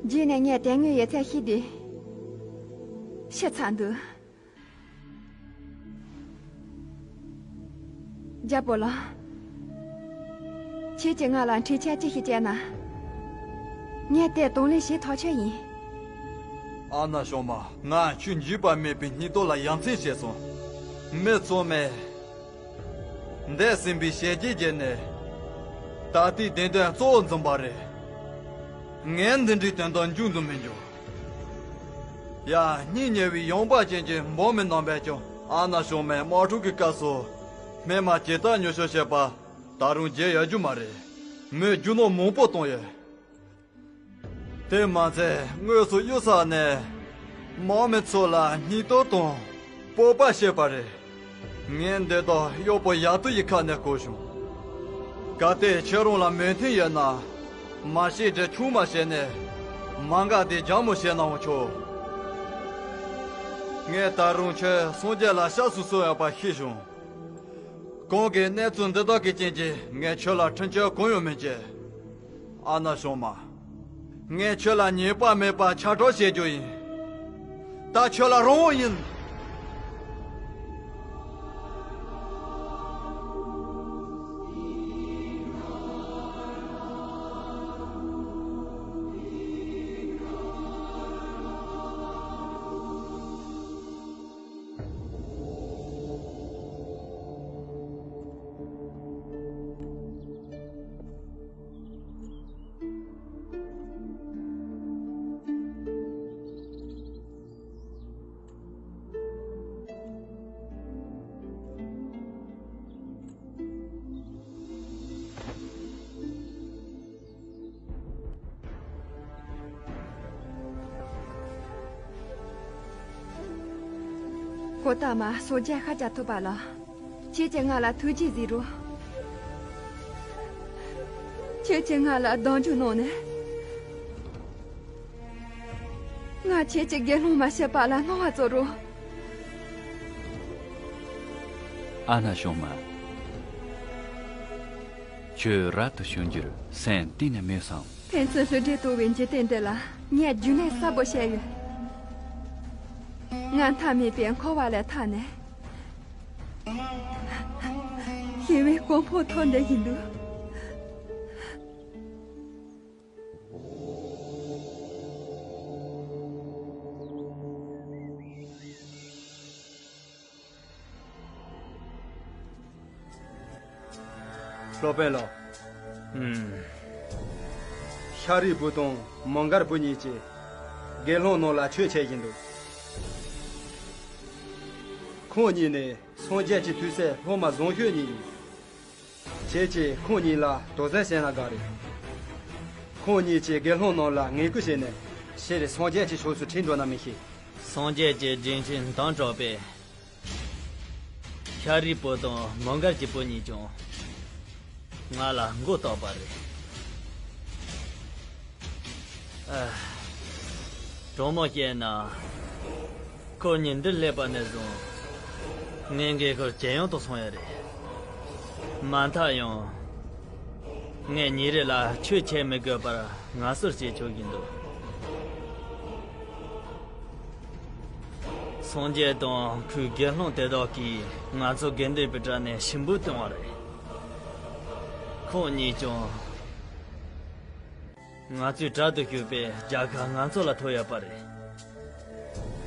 རྗེས་ནས་ངས་དེ་སྔའི་ཡོད་ཚད་ཤེས་དུས་ཤི་ཚར་འདུག་རྒྱལ་པོ་ལགས། ཁྱེད་ཀྱིས་ང་ལ་འཕྲུལ་ཆས་ཅི་ཞིག་བྱས་ན། ངས་དེ་དང་ལེན་བྱེད་ཐག་ཆོད་ཡིན། ཨ་ན་ཤོང་མ། ང་ཁྱོད་འཇིགས་པ་མེད་པའི་སྙིང་སྟོབས་ལ་ཡ་མཚན་བྱས་སོང་། མི་ཚང་མས་འདས་ཟིན་པའི་ཞལ་གྱིས་བརྗེད་ནས། ད་ལྟའི་བདེན་དོན་གཙོ་བོར་འཛིན་པ་རེད། ངས་འདི་འདྲའི་དོན་དག་མཇུག་འཛིན་མི་འགྱུར། ཡ། སྙིང་ཉེ་བའི་ཡངས་པ་ཅན་གྱི་འབངས་མི་རྣམ་པས་ཀྱང་ཨ་ན་ཤོང་མའི་དམག་འཁྲུག་གི་སྐབས་སུ་རྨས་མ་ཇི་ལྟར་མྱུར་སྐྱོབ་བྱས་པ་ད་རུང་བརྗེད་ཡོད་རྒྱུ་མ་རེད། མོས་རྒྱུ་ནོར་མང་པོ་བཏང་ཡོད། དེ་མ་ཚད་དངོས་སུ་གཡུལ་ས་ནས་དམག་མི་ཚོ་ལ་སྙིང་སྟོབས་དང་སྤོབས་པ་བསྐྱེད་པ་རེད། ངས་འདི་དག་གཡོག་པོ་ཡ་ཏུ་ཡི་ཁ་ནས་གོ་བྱུང་། གལ་ཏེ་ཁྱེད་རང་ལ་མོས་མཐུན་ཡོད་ན། མ་ཤི་དགྲ་ཆུང་མ་བྱས་ནས་མ་འགག་དེ་རྒྱང་མོ་བྱས་ནའང་ཆོག་ངས་ད་རུང་ཁྱོད་སངས་རྒྱས་ལ་སྐྱབས་སུ་སོང་ཡོད་པ་ཤེས་བྱུང་། གོང་གི་གནས་ཚུལ་འདི་དག་གི་རྐྱེན་གྱིས་ངས་ཁྱོད་ལ་འཕྲིན་བཅོལ་གང་ཡང་མི་བྱེད། ཨ་ན་ཤོང་མ། ངས་ཁྱོད་ལ་ཉེས་པ་མེད་པ་ཆ་འཇོག་བྱེད་རྒྱུ་ཡིན། ད་ཁྱོད་ལ་རང་དབང་ཡིན། གོ་ཏ་མ་སོ་རྒྱལ་ཤ་རྒྱག་ཐུབ་པ་ལ། ཁྱེད་ཀྱིས་ང་ལ་ཐུགས་རྗེ་གཟིགས་རོགས། ཁྱེད་ཀྱིས་ང་ལ་གདུང་རྒྱུད་གནང་ནས། ང་ཁྱེད་ཀྱི་དགེ་སློང་མ་བྱེད་པ་ལ་གནང་བ་སྩོལ་རོགས། ཨ་ན་ཞོགས་མ། ཁྱོད་རབ་ཏུ་བྱུང་རྒྱུར་སེམས་གཏིང་ནས་མོས་སམ། ཕན་ཚུན་བསླུ་བྲིད་གཏོར་བའི་འཇིག་རྟེན་འདི་ལ་ངས་རྒྱུ་ནས་གསལ་པོ་བཤད་ཡོད། ང་མཐའ་མེད་པའི་འཁོར་བ་ལས་ཐར་ནས། ཞི་བའི་གོ་འཕང་ཐོབ་འདོད་ཀྱི་འདུག། སློབ་དཔོན་ལགས། ཨུམ། ཤཱ་རིའི་བུ་དང་མོའུ་འགལ་བུ་གཉིས་ཀྱིས་དགེ་སློང་རྣམས་ལ་ཆོས་འཆད་བཞིན་འདུག། ཁོང་གཉིས་ནི་སངས་རྒྱས་ཀྱི་ཐུགས་སྲས་སློབ་མ་བཟང་ཤོས་གཉིས་ཡིན། ཁྱེད་ཀྱིས་ཁོང་གཉིས་ལ་དོགས་ཟོན་བྱས་ན་དགའ་རེད། ཁོང་གཉིས་ཀྱིས་དགེ་སློང་རྣམས་ལ་ངན་སྐུལ་བྱས་ནས་ཕྱིར་སངས་རྒྱས་ཀྱི་ཕྱོགས་སུ་ཁྲིད་འགྲོ་ན་མི་ཤེས། སངས་རྒྱས་ཀྱི་སྒྲིབ་སྦྱོང་དམ་དྲག་པས། ཤཱ་རིའི་བུ་དང་མོའུ་འགལ་གྱི་བུ་གཉིས་ཀྱང་ང་ལ་མགོ་བཏགས་པ་རེད། ཨ། དྲང་མོ་བཤད་ན། ཁོ་གཉིས་འདིར་སླེབས་པ་ནས་བཟུང་། ངའི་འགན་ཁུར་ཇེ་ཡང་དུ་སོང་ཡོད་རེད། མ་མཐའ་ཡང་། ངས་ཉིན་རེ་ལ་ཆོས་འཆད་མི་དགོས་པར་ངལ་གསོ་བྱེད་ཆོག་གི་འདུག། སངས་རྒྱས་དང་ཁོའི་དགེ་སློང་དེ་དག་གིས་ང་ཚོ་དགེ་འདུན་པའི་གྲས་ནས་ཞུ་འབོད་བཏང་བ་རེད། ཁོང་གཉིས་ཀྱང་། ང་ཚོའི་གྲལ་དུ་ཞུགས་པའི་རྒྱལ་ཁ་ང་ཚོ་ལ་ཐོབ་ཡོད་པ་རེད།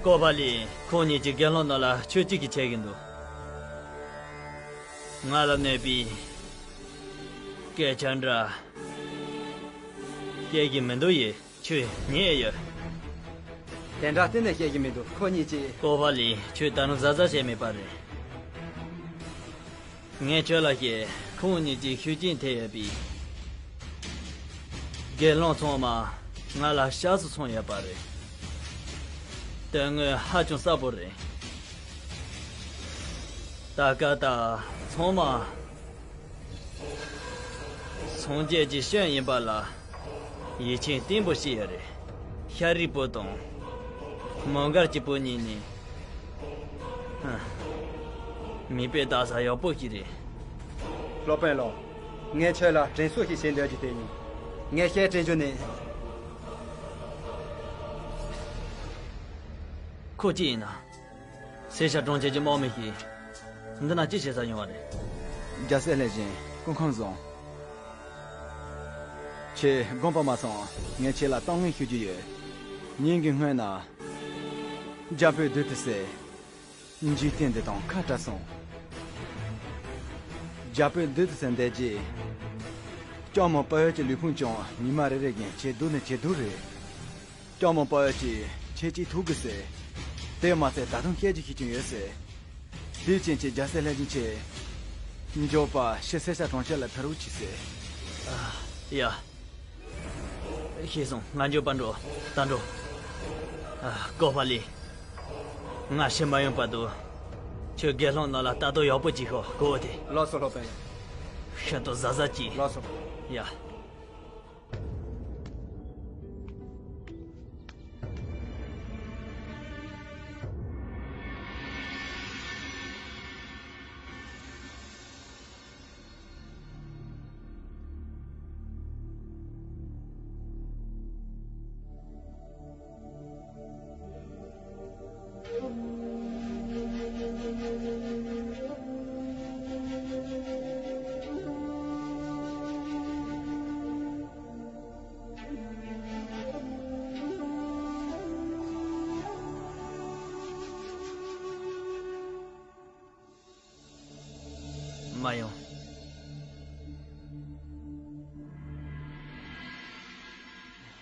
ཀོ་པ་ལི། ཁོང་གཉིས་ཀྱིས་དགེ་སློང་རྣམས་ལ་ཆོས་གཅིག་གིས་འཆད་ཀྱི་འདུག། ང་ལ་གནོད་པའི་སྐད་ཆ་འདྲ་བཤད་ཀྱི་མི་འདུག་ཡེ། ཁྱོད་ཉན་ཡོད། དེ་འདྲ་གཏན་ནས་བཤད་ཀྱི་མི་འདུག། ཁོ་གཉིས་ཀྱིས། ཀོ་པ་ལི། ཁྱོད་ད་རུང་གཟབ་གཟབ་བྱས་མེད་པ་རེད། ངས་ཁྱོད་ལ་བཤད། ཁོང་གཉིས་ཀྱིས་ཤུགས་རྐྱེན་ཐེབས་ཡོད་པས། དགེ་སློང་ཚང་མ་ང་ལ་གཤེགས་སུ་སོང་ཡོད་པ་རེད། དོན་དངོས་ཧ་ཅང་གསལ་པོ་རེད། ད་ག་ད་ཚང་མ་སངས་རྒྱས་ཀྱི་སྐྱོན་ཡིན་པ་ལ་ཡིད་ཆེས་བརྟན་པོ་བྱས་ཡོད་རེད། ཤཱ་རིའི་བུ་དང་མོའུ་འགལ་གྱི་བུ་གཉིས་ནི། ཧ། མིག་དཔེ་ལྟ་ས་ཡག་པོ་ཞིག་རེད། སློབ་དཔོན་ལགས། ངས་ཁྱོད་ལ་དྲན་གསོ་ཞིག་བྱེད་འདོད་ཀྱི་དེ་ཡིན། ངས་བཤད་དྲན་རྒྱུ་ནི། ཁོ་ཅི་ཡིན་ན། སེར་ཤ་གྲོང་ཁྱེར་གྱི་དམག་མི་ཞིག་འདི་ན་ཅི་བྱེད་ས་ཡོང་བ་རེད། རྒྱལ་སྲས་ལྷས་བྱིན། སྐུ་ཁམས་བཟང་། ཁྱེད་དགོངས་པ་མ་ཚོམ། ངས་ཁྱེད་ལ་གཏམ་ངན་ཤོད་རྒྱུ་ཡོད། ཉིན་གྱི་སྔོན་ན། རྒྱལ་པོའི་བདུད་དུ་བསད། འཇིག་རྟེན་འདི་དང་ཁ་བྲལ་སོང་། རྒྱལ་པོའི་བདུད་དུ་བསད་འདས་རྗེས། ལྕམ་མོ་དཔའ་བོ་གྱི་ལུས་ཕུང་ཀྱང་ཉི་མ་རེ་རེ་བཞིན་ཇེ་སྡུག་ནས་ཇེ་སྡུག་རེད། ལྕམ་མོ་དཔའ་བོ་གྱིས་ཁྱེད་ཅིག་ཐུག་དགོས་ཟེར། དེ་མ་ཚད་ད་དུང་སྐད་ཅིག་ཤེས་ཀྱིན་ཡོད་ཟེར། དེའི་རྐྱེན་གྱིས་རྒྱལ་སྲས་ལྷས་བྱིན་ཁྱེད། མགྱོགས་པ་ཕྱིར་སེར་ཤ་གྲོང་ཁྱེར་ལ་ཐར་རོགས་གྱིས་ཟེར། ཨ། ཡ། ཤེས་སོང་། ང་འགྱོད་པ་འགྲོ། ད་འགྲོ། ཨ། ཀོ་པ་ལི། ང་ཕྱིར་མ་ཡོང་བར་དུ། ཁྱོད་དགེ་སློང་རྣམས་ལ་ལྟ་རྟོག་ཡག་པོ་བྱེད་ཤོག། གོ་བོ་དེ། ལགས་སོ་སློབ་དཔོན། ཤིན་ཏུ་གཟབ་གཟབ་གྱིས། ལགས་སོ། ཡ། མ་ཡོང་།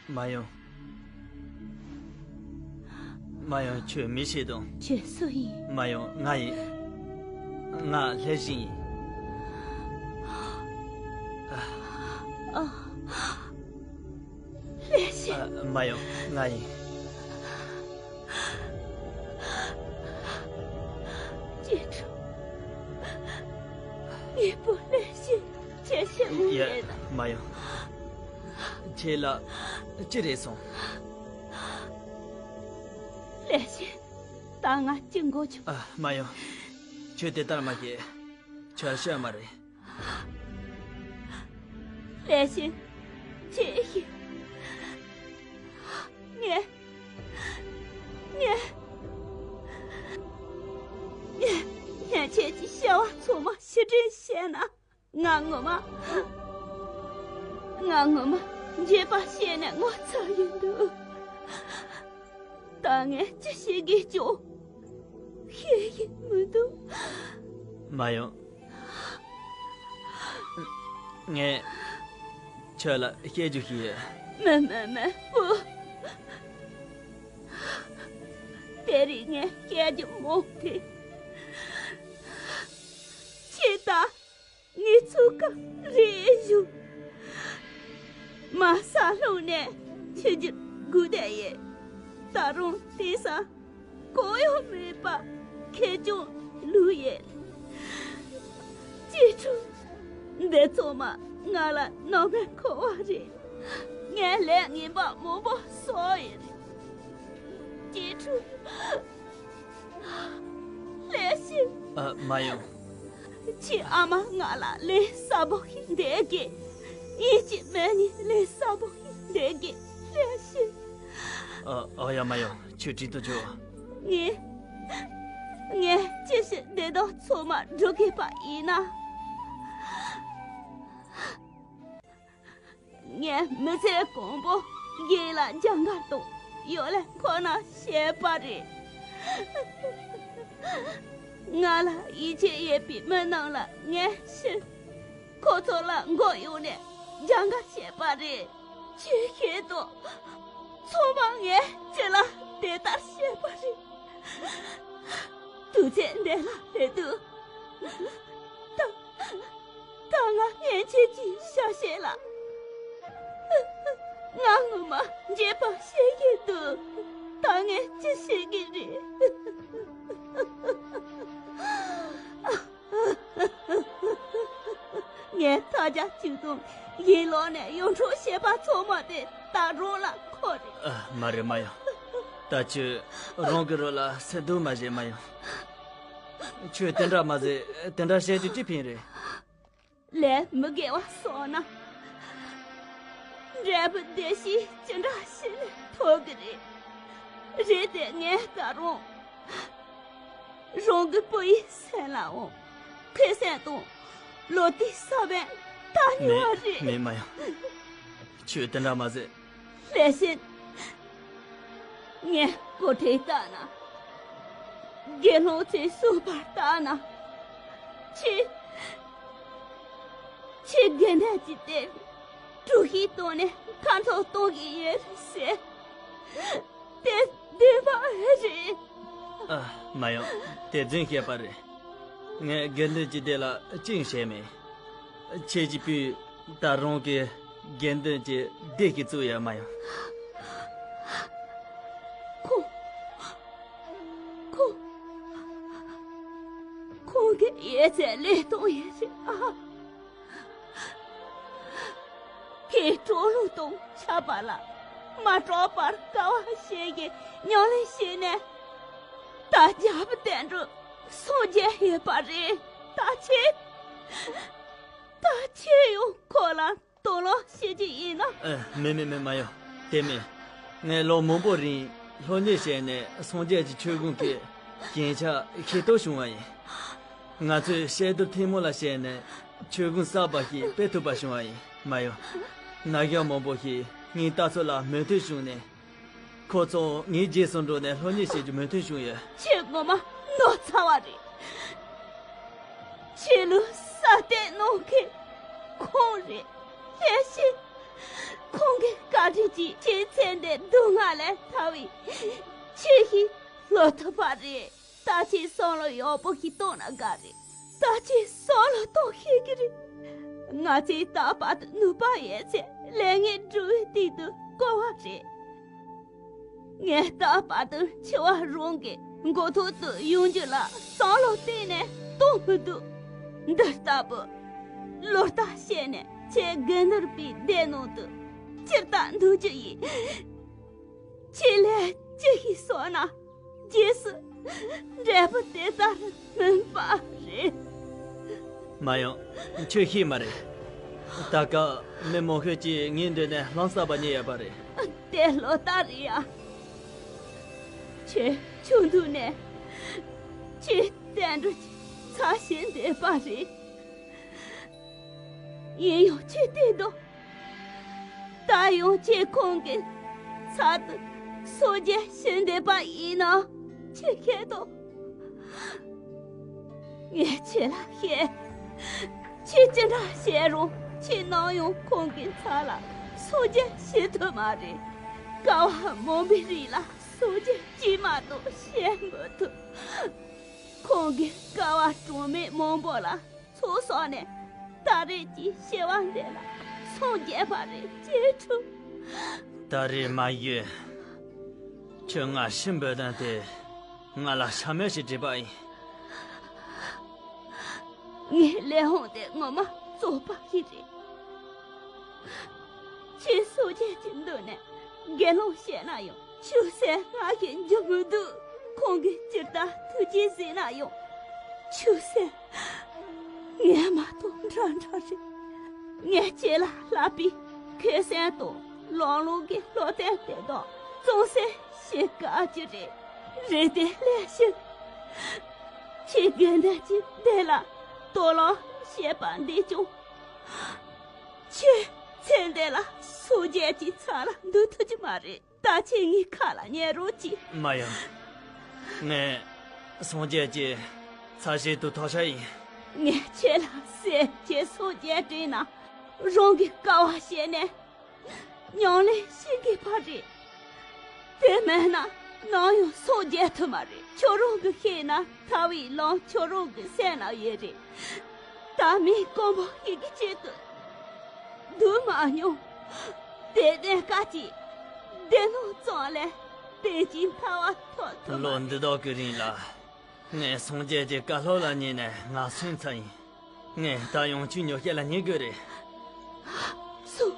མ་ཡོང་། མ་ཡོང་། ཁྱོད་མི་ཤེས་དང་། ཁྱོད་སུ་ཡིན། མ་ཡོང་། ང་ཡིན། ང་ལྷས་ཞིང་ཡིན། ཨ། ལྷས་ཞིང་། ཨ། མ་ཡོང་། ང་ཡིན། ཅི་ཁྲུ། ངའི་བུ་ལྷས་ཞིང་ཁྱེད་ཤི་འོང་ཡ། མེད་ན། མ་ཡོང་། ཁྱེད་ལ་ཅི་རེད་སོང་། ལྷས་ཞིང་། ད་ང་ཅི་འགོ་ཆུ། ཨ། མ་ཡོང་། ཁྱོད་དེ་ལྟར་མ་བྱེད། ཁྱོད་ཤི་མ་རེད། ལྷས་ཞིང་། ཁྱེད་ཤི། ངས། ངས། ངས། ངས་ཁྱེད་ཀྱི་བྱ་བ་ཚང་མ་ཕྱིར་དྲན་བྱས་ན། ང་ངོ་མ། ང་ངོ་མ་འགྱོད་པ་བྱས་ནས་ངོ་ཚ་ཡིན་འདུག་ད་ངས་ཅི་བྱེད་དགོས་ཀྱང་ཤེས་ཀྱི་མི་འདུག་མ་ཡོང་། ངས་ཁྱོད་ལ་བཤད་རྒྱུ་ཞིག་ཡོད། མི་མི་མི། བུ། དེ་རིང་ངས་བཤད་རྒྱུ་མང་དེ། ཁྱེད་ད། ངའི་ཚུགས་ཀ་རེ་བཞུགས། མ་ས་ལྷུང་ནས་ཁྱེད་ཀྱི་སྒུག་བསྡད་ཡོད། ད་རུང་དེང་སང་གོ་ཡོང་མེད་པ་ཁེར་རྐྱང་ལུས་ཡོད། ཅི་ཁྲུ། འདི་ཚང་མ་ང་ལ་ནོར་མེད་འཁོར་བ་རེད། ངས་ལས་ངན་པ་མང་པོ་བསགས་ཡོད། ཅི་ཁྲུ། ལྷས་ཞིང་། ཨ། མ་ཡོང་། ཁྱེད་ཨ་མ་ང་ལ་ལས་སླ་པོ་ཞིག་འདེབས་དགོས། ངེད་ཀྱི་མི་གཉིས་ལས་སླ་པོ་ཞིག་འདེབས་དགོས། ལྷས་ཞིང་། ཨ། ཨ་ཡ། མ་ཡོང་། ཁྱོད་དྲིན་དུ་ཆུགས། ངས། ངས་ཅི་ཞིག་འདི་དག་ཚང་མ་སྒྲུབ་དགོས་པ་ཡིན་ན། ངས་མི་ཚེ་གང་པོ་རྒན་ལགས་སྦྱང་གར་དང་གཡོག་ལས་ཁོ་ན་བྱས་པ་རེད། ང་ལ་ཡིད་ཆེས་ཡོད་པའི་མི་རྣམས་ལ་ངས་ཕྱིར་ཁོ་ཚོ་ལ་མགོ་གཡོགས་ནས་སྦྱང་གར་བྱས་པ་རེད། ཁྱོད་ཤེས་དང་། ཚང་མ་ངས་ཁྱེད་ལ་དེ་ལྟར་བྱས་པ་རེད། དུས་ཚོད་འདི་ལ་སླེབས་དུས། ད། ད་ང་སྔན་ཆད་ཀྱི་ཤ་ཤེད་ལ། ང་ངོ་མ་འགྱོད་པ་བྱེད་ཀྱི་འདུག་ད་ངས་ཅི་བྱེད་ཀྱི་རེད། ངས་ཐལ་སྦྱར་གཅིག་དང་ཡིན་ལོག་ནས་ཡོངས་གྲགས་བྱས་པ་ཚང་མ་དེ་ད་རང་ལ་འཁོར་རེད། ཨ། མ་རེད། མ་ཡོང་། ད་ཁྱོད་རང་གི་རོ་ལ་སེམས་སྡུག་མ་བྱེད། མ་ཡོང་། ཁྱོད་དེ་འདྲ་མ་ཟེར། དེ་འདྲ་བཤད་རྒྱུ་ཅི་ཕན་རེད། ལས་མི་དགེ་བ་བསགས་ན། འབྲས་བུ་བདེ་སྐྱིད་ཅི་འདྲ་ཞིག་ནས་ཐོབ་གི་རེད། རེད་དེ་ངས་ད་རུང་རང་གི་བུ་ཡི་སེམས་ལའང་ཁེ་བཟང་དང་བློ་གཏད་ས་བོན་ལྟ་ཉེ་བ་མེད། རེད། མེད། མ་ཡོང་། ཁྱོད་དེ་འདྲ་མ་ཟེར། ལྷས་ཞིང་། ངས་སྐུ་ཁྲིད་ལྟ་ན། དགེ་སློང་ཚོས་གསུངས་པ་ལྟར་ན། ཁྱེད། ཁྱེད་དགེ་འདུན་གྱི་སྡེ་དཀྲུག་ཤིང་བཏང་ནས་ཁ་འཐོར་གཏོང་གི་ཡོད་ཟེར། དེ་བདེན་པ་རེད། ཨ། མ་ཡོང་། དེ་རྫུན་བཤད་པ་རེད། ངས་དགེ་འདུན་གྱི་སྡེ་ལ་ཅི་ཡང་བྱས་མེད། ཁྱེད་ཀྱི་བུས་ད་རུང་གི་དགེ་འདུན་གྱི་སྡེ་ཞིག་བཙུགས་ཡོད། མ་ཡོང་། ཁོང་། ཁོང་། ཁོང་གི་ཡོད་ཚད་བློས་གཏོང་ཡས་རེད་ཨ། ཁོས་གྲོགས་ལུགས་དང་ཆབ་པ་ལ་མ་སྐྲག་པར་དཀའ་བ་སྤྱད་ཀྱིས་ཉམས་ལེན་བྱས་ནས། ད་རྒྱལ་པོ་དོན་གྲུབ་སངས་རྒྱས་ཡོད་པ་རེད། ད་ཁྱེད། ད་ཁྱེད་ཡང་ཁོ་ལ་དོ་སྣང་བྱེད་ཀྱི་ཡིན་ན། ཨ། མེད་མེད་མེད། མ་ཡོང་། དེ་མིན། ངས་ལོ་མང་པོ་རིང་སློབ་གཉེར་བྱས་ནས་སངས་རྒྱས་ཀྱི་ཆོས་གོས་ཀྱི་ཞན་ཆ་ཤེས་རྟོགས་བྱུང་བ་ཡིན། ང་ཚོས་བཤད་སྒྲུབ་ཐུན་མོང་ལ་བྱས་ནས་ཆོས་གོས་གསར་པ་ཞིག་སྤེལ་ཐུབ་པ་བྱུང་བ་ཡིན། མ་ཡོང་། ན་གཞོན་མང་པོ་ཞིག་ངའི་ལྟ་ཚུལ་ལ་མོས་མཐུན་བྱུང་ནས། ཁོ་ཚོ་ངའི་རྗེས་སུ་འགྲོ་ནས་སློབ་གཉེར་བྱེད་རྒྱུ་མོས་མཐུན་བྱུང་ཡོད། ཁྱེད་ངོ་མ་ནོར་ཚར་བ་རེད། ཁྱེད་ལུས་ ད་ལྟའི་ནང་གི་ཁོང་རེད། ཡེ་ཤེས། ཁོང་གི་བཀའ་དྲིན་གྱིས་ཁྱེད་ཚེ་འདིའི་སྡུག་བསྔལ་ལས་ཐར་བའི་ཆོས་ཤིག་ལོ་ཐུབ་པ་རེད། ད་ཁྱེད་བསམ་བློ་ཡག་པོ་ཞིག་གཏོང་ན་དགའ་རེད། ད་ཁྱེད་བསམ་བློ་གཏོང་ཤེས་ཀྱི་རེད། ང་ཚོས་ད་བར་དུ་ནུས་པ་ཡོད་ཚད་ལས་ངན་སྒྲུབ་པའི་དུས་སུ་བཀོལ་བ་རེད། ངས་ད་བར་དུ་འཆི་བ་རང་གི་མགོ་ཐོག་ཏུ་ཡོང་རྒྱུ་ལ་བསམ་བློ་གཏན་ནས་གཏོང་མི་འདུག་འདི་ལྟ་བུ་བློ་ལྟ་བཤད་ནས་ཁྱེད་དགེ་འདུན་པའི་སྡེ་ནང་དུ་སྤྱིར་བཏང་འདུག་རྒྱུ་ཡིན། ཁྱེད་ལས་ཅི་ཞིག་གསུངས་ན་རྗེས་སུ་འབྲས་བུ་དེ་ལྟར་སྨིན་པ་རེད། མ་ཡོང་། ཁྱོད་ཤེས་མ་རེད། ད་སྐབས་མི་མང་ཤོས་ཀྱིས་ངའི་མདུན་ནས་ལྷིང་འཇགས་པ་རྙེད་ཡོད་པ་རེད། དེ་ལོ་ལྟར་རེད་ཡ། ཁྱེད་ཆུང་དུས་ནས་ཁྱེད་བསྟན་འགྲོ་གི་ཚ་ཞིང་འདེབས་པ་རེད། ཡིན་ཡང་ཁྱེད་བལྟས་དང་། ད་ཡང་ཁྱེད་ཁོང་གི་ཚབ་ཏུ་སངས་རྒྱས་ཞིང་འདེབས་པ་ཡིན་ན་ཁྱེད་ཤེས་དང་། ངས་ཁྱེད་ལ་བཤད། ཁྱེད་ཅི་འདྲ་བཤད་རུང་ཁྱེད་ནམ་ཡང་ཁོང་གི་ཚབ་ལ་སངས་རྒྱས་བྱེད་ཐུབ་མ་རེད། བསྐལ་བ་མང་པོའི་རིང་ལ་སངས་རྒྱས་གཅིག་མ་གཏོགས་བྱེད་མི་ཐུབ། ཁོང་གིས་བསྐལ་བ་གྲངས་མེད་མང་པོ་ལ་ཚོགས་བསགས་ནས་ད་རེས་ཀྱི་སྐྱེ་བ་འདི་ལ་སངས་རྒྱས་པ་རེད། ཅེས་ཁྲུ། ད་རེས་མ་ཡོད། ཁྱོད་ང་ཤི་འབོད་དོན་དེ་ང་ལ་ཤ་མེད་ཞིག་བྲིས་པ་ཡིན། ངའི་ལས་དབང་དེ་ངོ་མ་རྩོག་པ་ཞིག་རེད། ཁྱེད་སངས་རྒྱས་ཀྱི་མདུན་ནས་དགེ་སློང་བཤད་ན་ཡང་ཆུ་སྲིན་ང་ཞིག་འཇུ་མི་འདུག་ཁོང་གིས་ཇི་ལྟར་ཐུགས་རྗེས་གཟིགས་ན་ཡང་ཆུ་སྲིན་ངས་མ་གཏོགས་འདྲ་འདྲ་རེད། ངས་ཁྱེད་ལ་བསླབ་པའི་ཁེ་སེམས་དང་ལམ་ལུགས་ཀྱི་སློབ་སྟོན་དེ་དག་ཙོང་ཟད་ཤེས་དཀའ་གྱི་རེད། རེད་དེ་ལས་ཤིག་ཁྱེད་དགེ་འདུན་གྱི་སྡེ་ལ་གཏོར་བརླག་བྱས་པ་འདི་ཀྱང་། ཁྱེད་ཚེ་འདི་ལ་སངས་རྒྱས་ཀྱི་ཚབ་ལ་འདུག་ཐུབ་ཀྱི་མ་རེད། ད་ཁྱེད་ངའི་ཁ་ལ་ཉན་རོགས་གྱིས། མ་ཡོང་། ངས་སངས་རྒྱས་ཀྱི་ཚབ་བྱེད་དུ་ཐོགས་ཤ་ཡིན། ངས་ཁྱེད་ལ་ཟེར། ཁྱེད་སངས་རྒྱས་དྲན་ན་རང་གི་དཀའ་བ་སྤྱད་ནས་ཉམས་ལེན་བྱེད་དགོས་པ་རེད། དེ་མེད་ན་ནམ་ཡང་སངས་རྒྱས་ཐུབ་མ་རེད། ཁྱོད་རང་གིས་ཤེས་ན་ཐར་བའི་ལམ་ཁྱོད་རང་གི་སེམས་ན་ཡོད་རེད། ད་མི་རྐང་པ་ཞིག་གི་ཆེད་དུ་སྡུག་མ་མྱོང་། དེ་གནད་འགག་ཅིག་བདེན་ནོ་ཙང་ལས་བདེན་ཅིང་ཐར་བ་ཐོབ་ཐུབ་མ་ལོ་འདི་དག་གི་རིང་ལ་ངས་སངས་རྒྱས་ཀྱི་བཀའ་སློབ་ལ་ཉན་ནས་ང་སོན་ཚར་ཡིན། ངས་ད་ཡང་ཁྱོད་ཉོ་སྐད་ལ་ཉན་དགོས་རེད། སུ།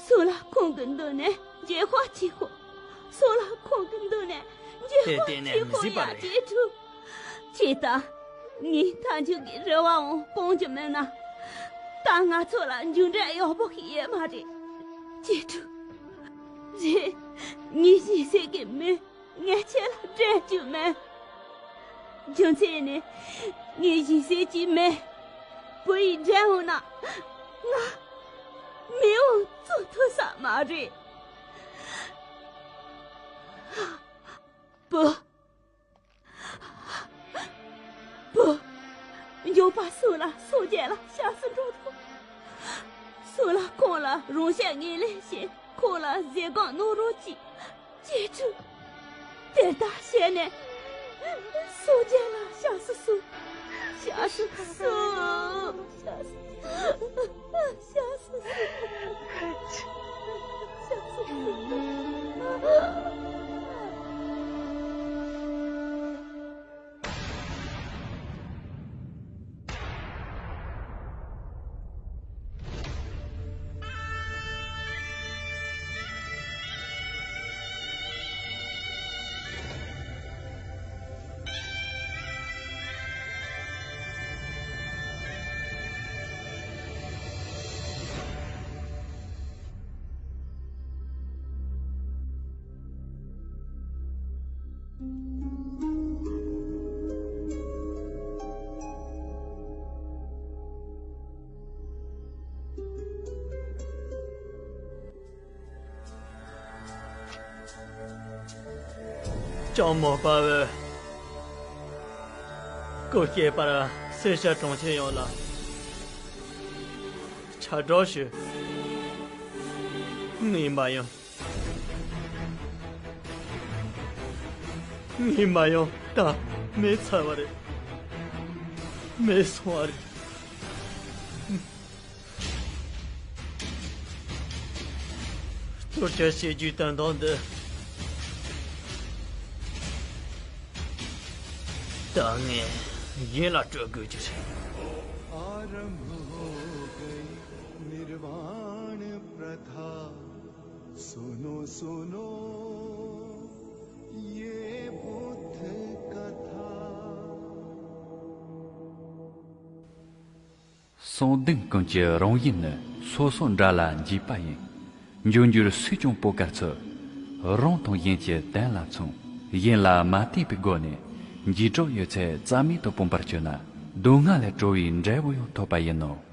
སུ་ལ་ཁོང་གི་མདུན་ནས་འགྱེད་ཤོག་ཅིག་ཤོག་སུ་ལ་ཁོང་གི་མདུན་ནས་འགྱེད་ཤོག་ཅིག་ཤོག་ཡ་ཅེ་ཕྲུ། ཅེ་ད། ངའི་མཐའ་མཇུག་གི་རེ་བའང་སྤོང་རྒྱུ་མིན་ན། ད་ང་ཚོ་ལ་མཇུག་འབྲས་ཡག་པོ་ཞིག་ཡོད་མ་རེད། ཅེ་ཕྲུ། རེད། ངའི་སྦྱིན་སྲེག་གི་མེ་ངས་ཁྱེད་ལ་འབྲལ་རྒྱུ་མེད། རྒྱུ་མཚན་ནི་ངའི་སྦྱིན་སྲེག་གི་མེ་བུ་ཡིས་འབྲལ་འོང་ན་ང་མི་འོང་བཙོང་ཐུབ་ས་མ་རེད། བུ། བུ། མགྱོགས་པར་སུ་ལ་སངས་རྒྱས་ལ་སྐྱབས་སུ་འགྲོ་རོགས། སུ་ལ་ཁོང་ལ་རང་ཤ་ངོས་ལེན་བྱེད། ཁོང་ལ་ཟས་གོས་གནང་རོགས་གྱིས། ཅེ་ཕྲུ། དེ་ལྟར་བྱས་ནས་སངས་རྒྱས་ལ་སྐྱབས་སུ་སོང་། སྐྱབས་སུ་སོང་། སྐྱབས་སུ་སོང་། སྐྱབས་སུ་སོང་། སྐྱབས་སུ་སོང་། ལྕམ་མོ་དཔའ་བོས་སྐུ་གཤེགས་པར་ སེར་སྐྱ་གྲོང་ཁྱེར་ཡོངས་ལ་ཁྱབ་བསྒྲགས་ཞུ། ངའི་མ་ཡུམ། ངའི་མ་ཡུམ་ད་མེད་ཚར་བ་རེད། མེད་སོང་བ་རེད། གཏོར་རྒྱག་བྱེད་རྒྱུའི་དོན་དག་འདི་ད་ངས་ཡིད་ལ་སྤྲོད་དགོས་རྒྱུ་རེད། आरंभ हो गई निर्वाण प्रथा। सुनो सुनो ये बुद्ध कथा। གསང་གདོན་ཀུན་གྱི་རང་ཡུལ་ནི། སོ་སོ་འདྲ་ལ་འཇིགས་པ་ཡིན། འབྱུང་འགྱུར་སུས་ཀྱང་སྤོ་དཀའ་ཚུལ། རང་དང་གཞན་གྱི་དོན་ལ་མཚུངས། གཞན་ལ་མ་བལྟས་པའི་སྒོ་ནས། འཇིགས་སྐྲག་ཡོད་ཚད་རྩ་མེད་དུ་སྤོང་བར་བྱོས་ན། སྡུག་བསྔལ་ལས་གྲོལ་བའི་འབྲས་བུ་ཡང་ཐོབ་པ་ཡིན་ནོ།